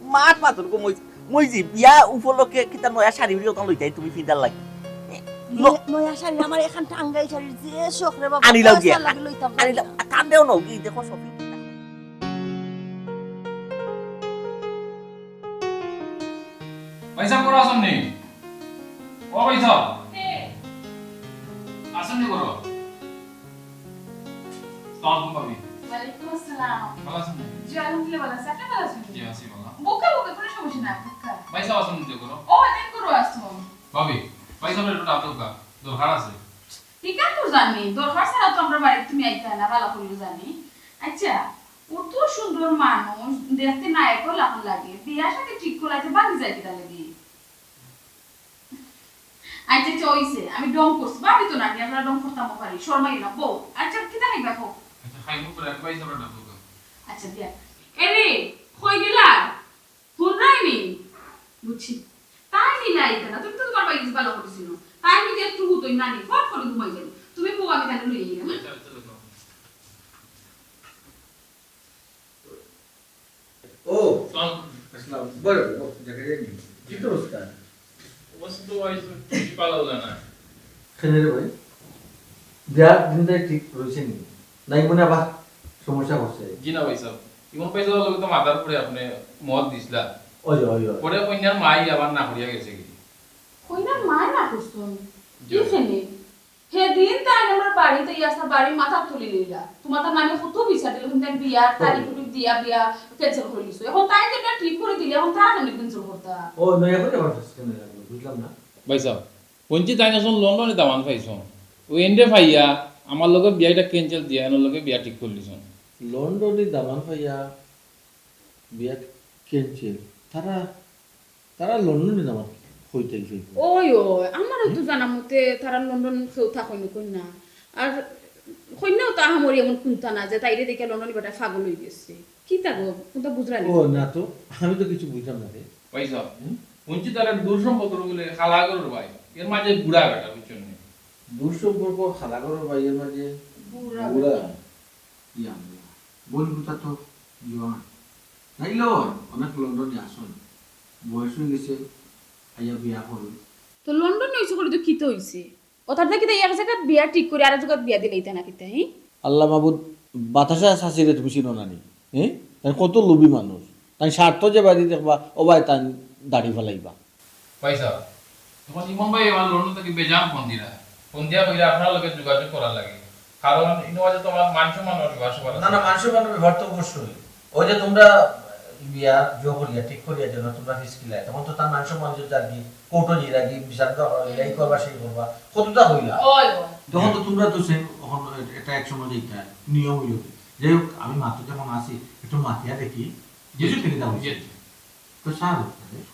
মাত মাতর গো মইজি। মইজি, বিয়া উপলক্ষে কিতা নয়া শাড়ি উড়ি ওখান লইতাই তুমি ফিন্দার লাগি? ল- নয়া শাড়ি, আমার এখান টাঙ্গাইল শাড়ির যে শখ রে বাবা, আনিলাও পয়সা গিয়া। লাগে লইতাম আনিলাও। পারি না। কান্দেও নও, কি দেখো সব। ভাইসাব, ঘরো আছইন নি? ও ভাইসাব। কে? আছইন নি ঘরো? আসসালামু আলাইকুম ভাবি। ওয়ালাইকুম আসসালাম। ভালা আছইন নি? জি, আলহামদুলিল্লাহ, ভালা আছি। আপনি ভালা আছেন? জি, আছি ভালা। বউক্কা, বউক্কা, কোনো সমস্যা নাই, বউক্কা। ভাইসাব আছইন নি ঘরো? ও, অনেক ঘরো আছো। ভাবি, ভাইসাবরে একটু ডাকউক্কা, দরকার আছে। ঠিক আছে, তো জানি, দরকার ছাড়া তো আমরার বাড়িত তুমি আইতায় না, ভালা করিও জানি। আচ্ছা, অত সুন্দর মানুষ, দেখতে নায়কর লাখান লাগে, বিয়া শাদি ঠিক করলে যে ভাগি যায় কিতা লাগি? আচ্ছা, আচ্ছা, অইছে, আমি ঢং করছি, ভাবি তো নানি, আমরা ঢং করতাম পারি, শরমাইও না, বউ। আচ্ছা, কিতা খাইবা কও? আচ্ছা, খাইমু পরে, ভাইসাবরে ডাকউক্কা। আচ্ছা, দিয়া। এরে, কই গেলা? হুনরায়নি? বুঝছি। তাই নিলে আইতা না, তুমি তো তোমার ভাইরে ভালা করি চিনো। তাই যদি একটু হুতই নানি, ফট করে ঘুমাই যাইবো। তুমি বউ, আমি তাইলে লইয়া গেলাম। আচ্ছা, আচ্ছা, আচ্ছা। ও, আসসালাম। বড়, বড়, দেখা যায়নি। কি অবস্থা? অবস্থা তো ভাই, খুব ভালা লাগে না। কেনে রে ভাই? বিয়ার দিনটা ঠিক রইছে নি? নাই মনে আবার সমস্যা করছে? জি না ভাইসাব, ইমন ভাইসাবর লগে তো মাতার পরে আপনে মত দিছলা। ওই, ওই, ওই। পরে কইন্যার মাই আবার না করিয়া গেছেগি। কইন্যার মাই না করছইন? জি। কিখানে? হেদিন তাইন আমরার বাড়িত আইয়া বাড়ির মাথাত তুলি নিলা। তুমার তার নামে কত বিচার দিলাম, কিন্তু তাইন বিয়ার তারিখ দিয়া বিয়া cancel করি দিছো। এখন তাইন যেটা ঠিক করি দিলা, এখন তারা কেমনে cancel করতা? ও, নয়া করি আবার ফেস কেনে লাগলো? বুঝলাম না। ভাইসাব, হুনছি তাইন এখন লন্ডনে দামান পাইছইন। অউ এনরে পাইয়া আমার লগে বিয়াটা cancel দিয়া, এনর লগে বিয়া ঠিক করি দিছইন। লন্ডনে দামান পাইয়া বিয়া cancel? তারা, তারা লন্ডনে দামান কই থাকি পাইবো? ওই, ওই, আমারও তো জানা মতে তারা লন্ডন কেউ থাকইন কইন্যা। আর কইন্যাও তো আহামরি এমন কুন্তা না যে তাইরে দেখিয়া লন্ডনি বেটায় পাগল অই গেছে। কিতা গো, কুন্তা বুঝরায়নি? ও, না তো, আমি তো কিছু বুঝলাম না রে। ভাইসাব, হুম? হুনছি তারা দূর সম্পর্ক বলে খালাঘরর ভাই, এর মাঝে বুড়া বেটা, বুঝছইন নি? দূর সম্পর্ক খালাঘরর ভাই, এর মাঝে বুড়া বুড়া বেটা। ইয়া আল্লাহ, বইনগুতা তো জোয়ান। নাইলে অয়, অনেক লন্ডনে আছইন। বয়স অই গেছে, আইয়া বিয়া করইন। তো লন্ডনে অইছে করি তো কিতা অইছে? অতার থাকি তাই এক জাগাত বিয়া ঠিক করি আর এক জাগাত বিয়া দিলাইতা না কিতা, হি? আল্লাহ মাবুদ, বাতাসা চাচিরে তুমি চিনো না নি? হি? তাইন কত লোভী মানুষ। তাইন স্বার্থ যে বাড়ি দেখবা, ও বায় তাইন দাড়ি ফালাইবা। ভাই সাহেব, তখন ইমাম ভাই আমার লন্ডন থাকি বেজান ফোন দিলা। ফোন দিয়া কইরা আপনার লগে যোগাযোগ করার লাগি। কারণ ইনো আছে তোমার মান সম্মান নষ্ট হওয়ার সবার না না, মান সম্মানর ব্যাপার তো অবশ্যই। ওই যে তোমরা বিয়া জো করিয়া ঠিক করিয়া যেন তোমরা ফিস কিলায়, তখন তো তার মান সম্মান যে যার কি কোর্টও যাইরা কি বিচার করা, এই করবা সেই করবা, কতটা হইলা। ওই ওই। তখন তো তোমরা তো সেম, এখন এটা এক সময় যেটা নিয়ম হইল। যাই হোক, আমি মাত্র যখন আসি একটু মাতিয়া দেখি, বুঝলি থেকে যাবো। জি। তো স্যার,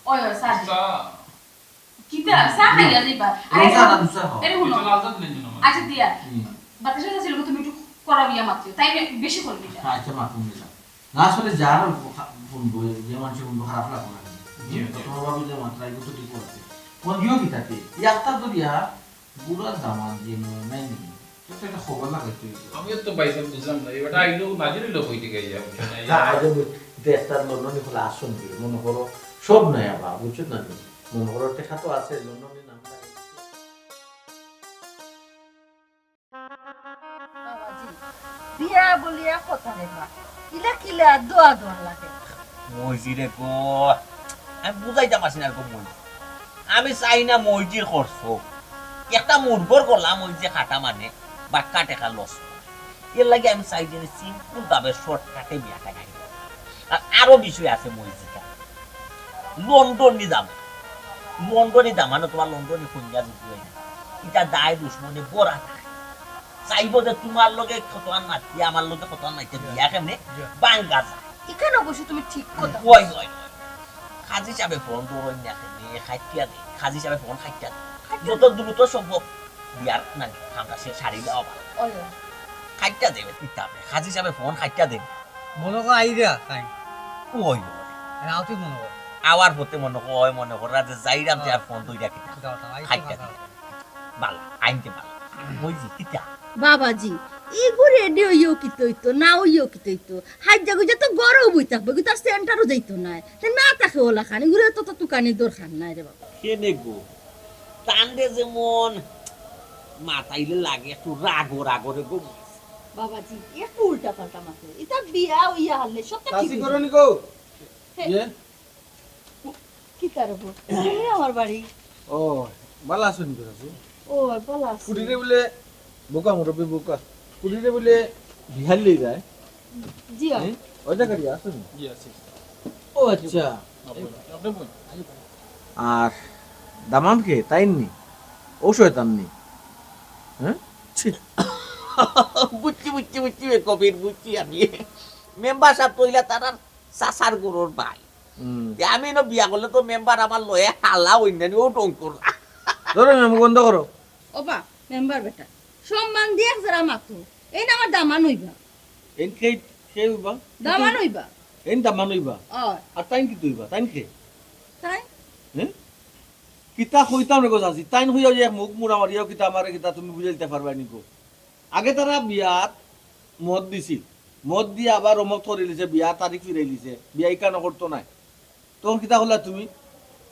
ওই ওই স্যার। তা কিতা চা খাইয়া যাইবা? আরে রোজা না দুসা খাও। আরে হুনো। এটা লাল চাঁদ নেই জন্য। আচ্ছা দিয়া। হুম। বাতাসে যাচ্ছিল তুমি একটু করাবিয়া মাত্র। তাই আমি বেশি করে দিলাম। আচ্ছা, মাফ করে দিলাম। না, আসলে যার ফোন বই, যে মানুষের ফোন খারাপ লাগবে না। জি, জি। তো তোমার ভাবি যে মাত্রা এগুলো তো ঠিক আছে। ফোন দিও কি তাতে? একটা দরিয়া বুড়া দামান যে নয় নাই নি। তো একটা খবর লাগাইতে হইতো। আমিও তো ভাই সাহেব বুঝলাম না, এবার আইলো নাজির হইলো কই থেকে এই যে, বুঝছো না? এই যে না, আগে বই, এটা একটা লন্ডনে খোলা আসন দিয়ে, মনে করো সব নাই আবার, বুঝছো না নি? মনে করো একটা খাতো আছে, লন্ডনে নাম লাগাইছে। বাবাজি, বিয়া বলিয়া কথা রে মা, ইলা কিলা দোয়া দোয়া লাগে। মইজি রে গো, আমি বুঝাইতাম পারছি না গো মইজি। আমি চাই না মইজির খরচ হোক। একটা মুরগর গলা মইজি কাটা মানে বাক্কা টেকা লস। এর লাগি আমি চাই যে সিম্পল ভাবে শর্টকাটে বিয়া খাই। আর আরো বিষয় আছে মইজিটা। লন্ডনি দাম। লন্ডনি দাম, মানে তোমার লন্ডনি কইনা যদি হয় না। এটা দায় দুশ্মনে বড়া থাকে। চাইবো যে তোমার লগে কত আর নাতি, আমার লগে কত আর নাতি, বিয়া কেমনে ভাঙ্গা যায়। এখানে অবশ্য তুমি ঠিক কথা ওই, ওই, ওই। কাজী সাহেবে ফোন ধরইন না কেনে, খাইটিয়া দে। কাজী সাহেবে ফোন খাইটিয়া দে। যত দ্রুত সম্ভব বিয়ার না আমরা সে শাড়ি দেওয়া ভালো। ওই, ওই। খাইটিয়া দেবে কিতাবে। কাজী সাহেবে ফোন খাইটিয়া দেবে। মনে কর আইরা তাই। ওই, ওই। রাউতি মনে কর। আওয়ার পথে মনে কয়, মনে করা যে যাইরাম যে আর ফোন ধইরা কিতা। দাও, দাও, আইসো খাইটিয়া কথা। দেবে। ভালো, আইনতে ভালো। মইজি কিতা। বাবাজি, এইগু রেডি হইও কি তৈতো, না হইও কি তৈতো। হাইজা গুজা তো গরম হই থাকবো, কিন্তু আর সেন্টারও যাইতো না। তে না থাকে ওলা খানি, ঘুরে তো তো তুকানি দরকার নাই রে বাবা। কেনে গো? তানরে যেমন মাতাইলে লাগে একটু রাগো রাগো রে গো। বাবাজি, একটু উল্টা পাল্টা মাতো। এটা বিয়া হইয়া হারলে সবটা ঠিক চাচি হইব। করো নি গো? হে। ইয়ে? কি তার উপর? তুমি আমার বাড়ি। ও, ভালা আছো নি গো চাচি? ও, ভালা আছি। কুটিরে বলে বোকা মুরব্বী বোকা। কুটিরে বলে বিহার লই যায়। জি, অয়। হুম? ওই জায়গা দিয়ে আসো নি? জি, আছি। ও আচ্ছা। আপনি, আপনি বলুন। আর দামান কে? তাইন নি? ও শয়তান নি? হ্যাঁ? ছি। বুঝছি, বুঝছি, বুঝছি, রে কবির, বুঝছি আমি। মেম্বার সাহেব কইলা তারার চাচার গরুর ভাই। হুম। তে আমি না বিয়া করলে তো মেম্বার আমার লয়ে হালা অইন্যানি ও ডং করলা। ধরো না, মুখ বন্ধ করো। ওবা, মেম্বার বেটা, সম্মান দিয়ে এক জরা মাতো। এই না আমার দামান হইবা। এন কে, কে হইবা? দামান হইবা। এন দামান হইবা। অয়। আর তাইন কি তুইবা? তাইন কে? তাই? হ্যাঁ? কিতা কইতাম রে গো চাচি, তাইন হইয়া যে এক মুখ মুড়া মারিয়াও কিতা আমারে কিতা তুমি বুঝাইতে পারবা নি গো? আগে তারা বিয়াত মদ দিছিল, মদ দিয়া আবার অমত করিলিছে, বিয়া তারিখ ফিরাইলিছে, বিয়া ইকানো করতো নায়। তখন কিতা করলা তুমি?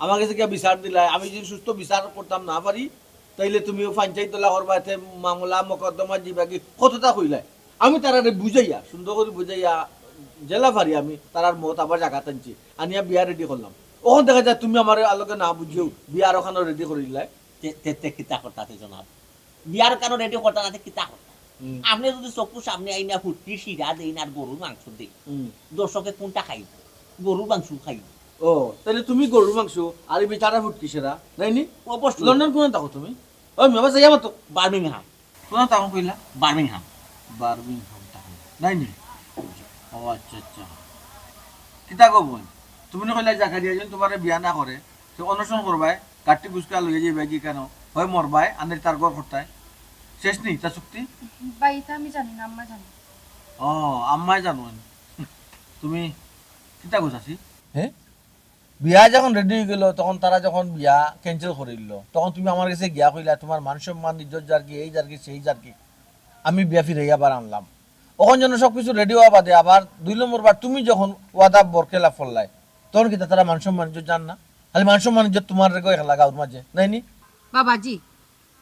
আমার গেছে গিয়া বিচার দিলায়, আমি যদি সুস্থ বিচার করতাম না পারি, তাইলে তুমি ও পঞ্চায়েত দলা করবা, এতে মামলা মকদ্দমা যিবা কি কতটা কইলায়। আমি তারারে বুঝাইয়া, সুন্দর করি বুঝাইয়া, যেলা পারি আমি তারার মত আবার জাগাত আনছি, আনিয়া বিয়া রেডি করলাম। অখন দেখা যায় তুমি আমার আলোকে না বুঝিও বিয়া আর ওখানে রেডি করিলায়। তে, তে, তে কিতা করতা তে জনাব? বিয়ার কারণে রেডি করতা না তে কিতা করতা? হুম। আপনি যদি চকুর সামনে আইনা হুটকি শিরা দেইন আর গরুর মাংস দেইন, হুম। দর্শকে কোনটা খাইব? গরুর মাংস খাইব। ও, তাইলে তুমি গরুর মাংস আর এই বেচারা ফুটকি সেরা, নাইনি? অবশ্যই। লন্ডন কোন থাকো তুমি? ওই বাবা যাইয়া মাতো। বার্মিংহাম। কোন থাকো কইলা? বার্মিংহাম। বার্মিংহাম থাকো, নাইনি? ও আচ্ছা আচ্ছা। কিতা গো বোন, তুমি না কইলা জাকারিয়া যেন তোমারে বিয়া না করে, তো অনশন করবায়, কাটি বুসকা লইয়া যাইবায় কি কেন? হয় মরবায়, আনের তার ঘর করতায়। শেষ নি তা চুক্তি? ভাই, এটা আমি জানি না, আম্মা জানে। ও, আম্মায় জানো। তুমি কিতা কইতাছি? হ্যাঁ? বিয়া যখন রেডি হয়ে গেল, তখন তারা যখন বিয়া ক্যান্সেল করে দিল, তখন তুমি আমার গেছে গিয়া কইলা, "তোমার মান সম্মান, ইজ্জত যার কি, এই যার কি, সেই যার কি।" আমি বিয়া ফিরাইয়া আবার আনলাম। অখন যেন সব কিছু রেডি হওয়া বাদে আবার দুই নম্বর বার তুমি যখন ওয়াদা বরখেলাফ করলায়, তখন কিতা তারা মান সম্মান, ইজ্জত যার না? খালি মান সম্মান, ইজ্জত তোমার রেগো একলা গাউর মাঝে, নাইনি? বাবাজি,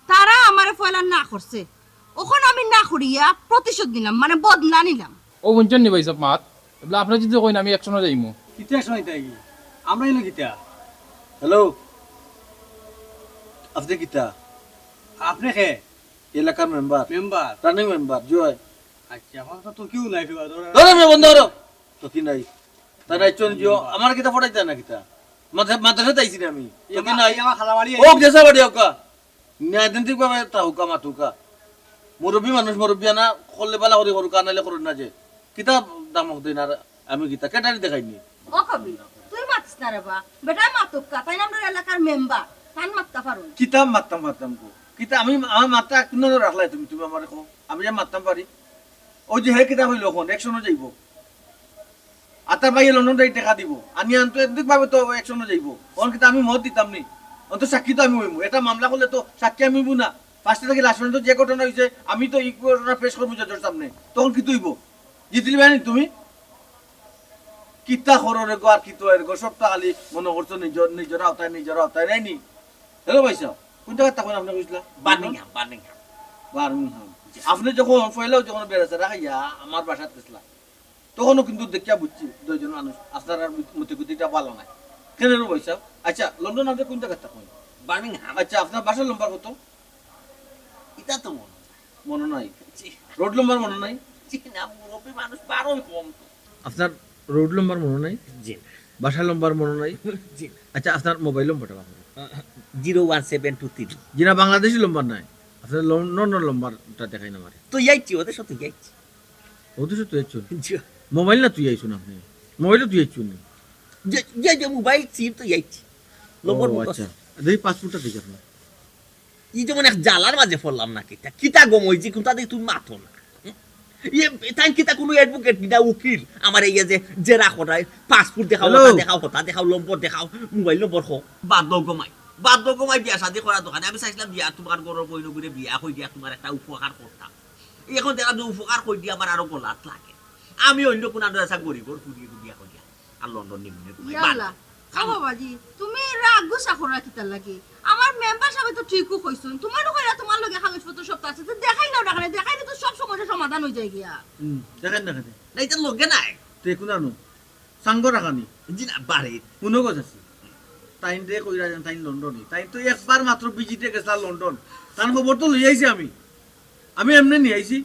তারা আমারে পয়লা না করছে, অখন আমি না করিয়া প্রতিশোধ নিলাম, মানে বদলা নিলাম। ও বুঝছেন নি ভাই সাহেব মাত? এবার আপনি যদি কইন আমি একশনে যাইমু, কিতা সময় তাই? আমরা এলো কিতা? হ্যালো, আপনি কিতা? আপনি কে? এলাকার মেম্বার। মেম্বার? রানিং মেম্বার, জি অয়। আচ্ছা, এখন তো তোকেও নাই ফিবা, ধরো। ধরো, মেয়ে বন্ধ করো। তোকে নাই। তাই নাই, চল, জিও। আমার কিতা ফটাইতে না কিতা? মাদ্রা-, মাদ্রাসাত আইছি না আমি। এই তোকে আমার, নাই। এই আমার খালাবাড়ি ও, আইছি। দেশা বাড়ি ওকা। ন্যায়তান্ত্রিক ভাবে তা হুকা মাত হুকা। মুরব্বী মানুষ, মুরব্বী আনা করলে বালা করি করুক, আনাইলে করুক না যে। কিতা দামক দেন আর আমি কিতা? ক্যাটারি দেখাইনি। ও কবির, তুই মাতিস না রে বা। বেটায় মাতুক্কা, তাইন আমরার এলাকার মেম্বার। তাইন মাততা পারো। কিতা মাততাম পারতাম গো? কিতা আমি, আমার মাতটা কোন রাখলাই তুমি, তুমি আমারে কও? আমি যা মাততাম পারি। ওই যে হে কিতা কইলো অখন, অ্যাকশনো যাইবো। আর তার ভাইয়ে লন্ডন যাই টেকা দিবো। আনি আনতো একদিক ভাবে তো অ্যাকশনো যাইবো। অখন কিতা আমি মত দিতাম নি? অন্ত সাক্ষী তো আমি অইমু। এটা মামলা করলে তো সাক্ষী আমি অইমু না। ফার্স্টে থাকি লাস্ট পর্যন্ত যে ঘটনা অইছে, আমি তো ই ঘটনা পেশ করমু জজর সামনে। তখন কিতা অইবো? জিতলি বাহিনী তুমি? কিতা করো রে গো, আর কিতা অয় রে গো? সবটা খালি মনো করছো নিজর, নিজর আওতায়, নিজর আওতায়, নায় নি? হ্যালো ভাই সাহেব, কোন জাগাত থাকইন আপনে কইছিলা? Birmingham, Birmingham. বার্মিংহাম। আপনে যখন পয়লাউ যখন বেড়াছেড়া খাইয়া আমার বাসাত গেছলা, তখনও কিন্তু দেখিয়া বুঝছি দুইজন মানুষ, আপনারার মতে গতিটা ভালা নায়। কেনে রে ভাই সাহেব? আচ্ছা, লন্ডন আপনে কোন জাগাত থাকইন? বার্মিংহাম। আচ্ছা, আপনার বাসার নম্বর কত? ইটা তো মনো নাই। মনো নাই? জি। রোড নম্বর মনো নাই? জি না, মুরব্বী মানুষ বারোই কম তো। আপনার রোড নম্বর মনো নাই? জি না। বাসার নম্বর মনো নাই? জি না। আচ্ছা, আপনার মোবাইল নম্বরটা বার করুন। Zero one seven two three. জি না, বাংলাদেশি নম্বর নায়। আপনার লন্ডন নম্বরটা দেখাইন আমারে। তো ইয়াইছি, ওদের সাথে ইয়াইছি। ওদের সাথে ইয়াইছুন? জি। মোবাইল না তুই আইছুন আপনে? মোবাইল তুই আইছুন নি? যে, যে, যে মোবাইল সিম তো ইয়াইছি। নম্বর ও, মুখস্থ। আচ্ছা। দেখি পাসপোর্টটা দেখি আপনার। ই যেমন এক জালার মাঝে পড়লাম না কিতা। কিতা গম অইছে, কোনটা দিয়ে তুমি মাতো না। ইয়ে, তাই কিতা কোনো অ্যাডভোকেট নি না উকিল? আমার এই যে জেরা করায়, পাসপোর্ট দেখাও, হ্যালো। ওটা দেখাও, ওটা দেখাও, নম্বর দেখাও, মোবাইল নম্বর কও। বাদ দেও গো মাই, বাদ দেও গো মাই, বিয়া শাদি করার দরকার নাই। আমি চাইছিলাম বিয়া তোমার ঘরর বইনগুরে বিয়া করি দিয়া তোমার একটা উপকার করতাম। এখন দেখলাম যে উপকার করি দিয়া আমার আরো গলাত লাগে। আমি অন্য কোন আন্দাজ গরিবর ফুরিয়ে বিয়া করিয়া আর লন্ডন নিমুনে তোমার ইয়াল্লা। বাদ। ও বাবাজি, তুমি রাগ গুসা করো কিতার লাগি? আমার মেম্বার সাহেব তো ঠিকও কইছইন, তোমারও কইরা তোমার লগে কাগজপত্র সব তো আছে, তো দেখাই নাও না কেনে, দেখাইলে তো সব সমস্যা সমাধান অই যায় গিয়া। হুম, দেখাই না কেনে? না, এটা লগে নাই। তে কোন আনো? সাঙ্গ রাখানি? জি না, বাড়িত। হুনো গো চাচি, তাইন রে কইরা যেন তাইন লন্ডনি। তাইন তো একবার মাত্র ভিজিটে গেছলা লন্ডন। তান খবর তো লই আইছি আমি। আমি এমনে নি আইছি।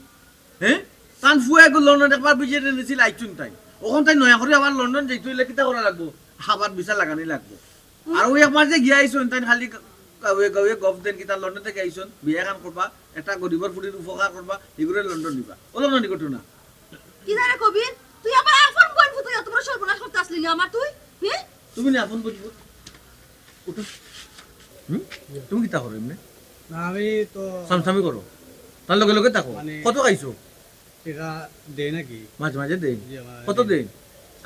হ্যাঁ? তান ফুয়া এগু লন্ডন একবার ভিজিটে নিছিল আইছুন তাইন। অখন তাইন নয়া করি আবার লন্ডন যাইতে অইলে কিতা করা লাগবো? আবার ভিসা লাগানি লাগবো। আর ওই একবার যে গিয়া আইছুন, তাইন খালি গাউয়ে গাউয়ে গফ দেন কিতা লন্ডন থাকি আইছুন, বিয়া খান করবা, একটা গরিবর ফুরির উপকার করবা, এগুরে লন্ডন নিবা। ও লন্ডন নিকটো না। কি জানে কবির, তুই আবার আপন বইন ফুতাইয়া তোমরা সর্বনাশ করতে আসলি না আমার তুই? হ্যাঁ? তুমি না আপন বইন ফুত। উঠো। হুম? তুমি কিতা করো এমনে? না, আমি তো সামসামি করো। তার লগে লগে থাকো। মানে কত খাইছো? টেকা দেয় নাকি? মাঝে মাঝে দেয়। জি, আমার কত দেয়। দেয়?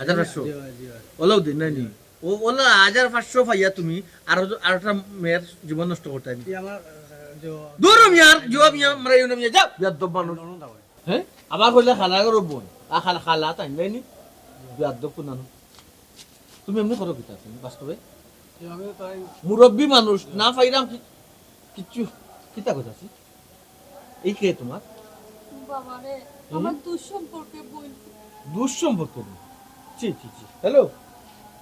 হাজার পাঁচশো? জি, ভাই, জি, ভাই। ওলাও দেয়, নাই নি? ও, ওলা হাজার পাঁচশো পাইয়া তুমি আরো, আরোটা মেয়ের জীবন নষ্ট করতে নি। কি আমার, আহ, যে দূর মিয়ার, জুয়া মিয়া, আমরা ইউনো মিয়া, যাও, বেয়াদব মানুষ। হ্যাঁ? আবার কইলে খালা করো বোন। আ, খালা, খালা তাই নাই নি? বেয়াদব কোন মানুষ। তুমি এমনে করো কিতা তুমি বাস্তবে? এভাবে তাই মুরব্বী মানুষ, না পাইরাম কি-, কিচ্ছু, কিতা কথা আছে? এই কে তোমার? বাবা রে, হুম? আমার দুঃসম্পর্কে বই। দুঃসম্পর্কে বই? ছি, ছি, ছি। হ্যালো?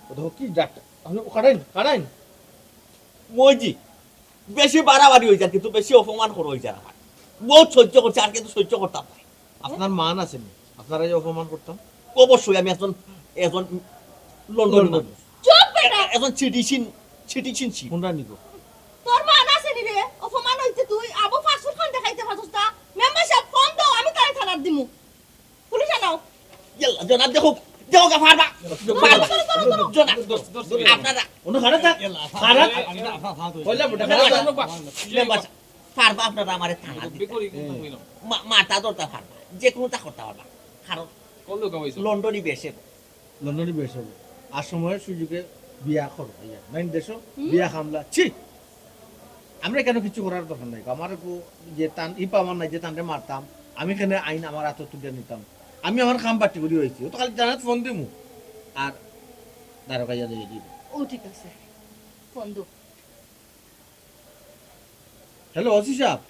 ও দেখো কি ডাক্তার? আপনি ও কাটাইন, কাটাইন। মইজি, বেশি বাড়াবাড়ি অই যায়, কিন্তু বেশি অপমান করা অই যায় আমার। বহুত সহ্য করছি, আর কিন্তু সহ্য করতাম না। আপনার মান আছে নি? আপনারা যে অপমান করতাম? অবশ্যই আমি একজন, একজন লন্ডন লন্ডন। মানুষ। চুপ বেটা। এ-, একজন সিটিজেন, সিটিজেনশিপ। কোনটা নিব? তোর মান আছে নি রে? অপমান অইতে তুই আবু ফাসুর খান দেখাইতে পারছস না? মেম্বার সাহেব ফোন দাও, আমি তাই থানাত দিমু। পুলিশ আনাও। ইয়াল্লা, জনাব দেখো, দেখো গা ফারবা। ফারবা। জনাব, আপনারা। অন্য খারাপ থাক। খারাপ। কইলা বেটা, খারাপ থাক। মেম্বার সাহেব, ফারবা আপনারা আমারে থানাত দিতা। মা-, মাথা ধরতা ফারবা। যে কোনোটা করতা ফারবা। কারণ লন্ডনি বেশে। লন্ডনি বেশ হবো। আর সময়ের সুযোগে বিয়া করো, ইয়া, নাইন দেশো, হুম? বিয়া খামলা, ছি! আমরা কেন কিছু করার দরকার নাই। আমার একটু যে তান, ইপা আমার নাই, যে তানরে মারতাম, আমি কেন আইন আমার আতো তুলিয়া নিতাম। আমি আমার কাম বাটি করি অইছি। ও তো খালি থানাত ফোন দিমু। আর দারোগা ইয়া দিয়ে দিব। ও ঠিক আছে। ফোন দো। হ্যালো, ওসি সাহেব।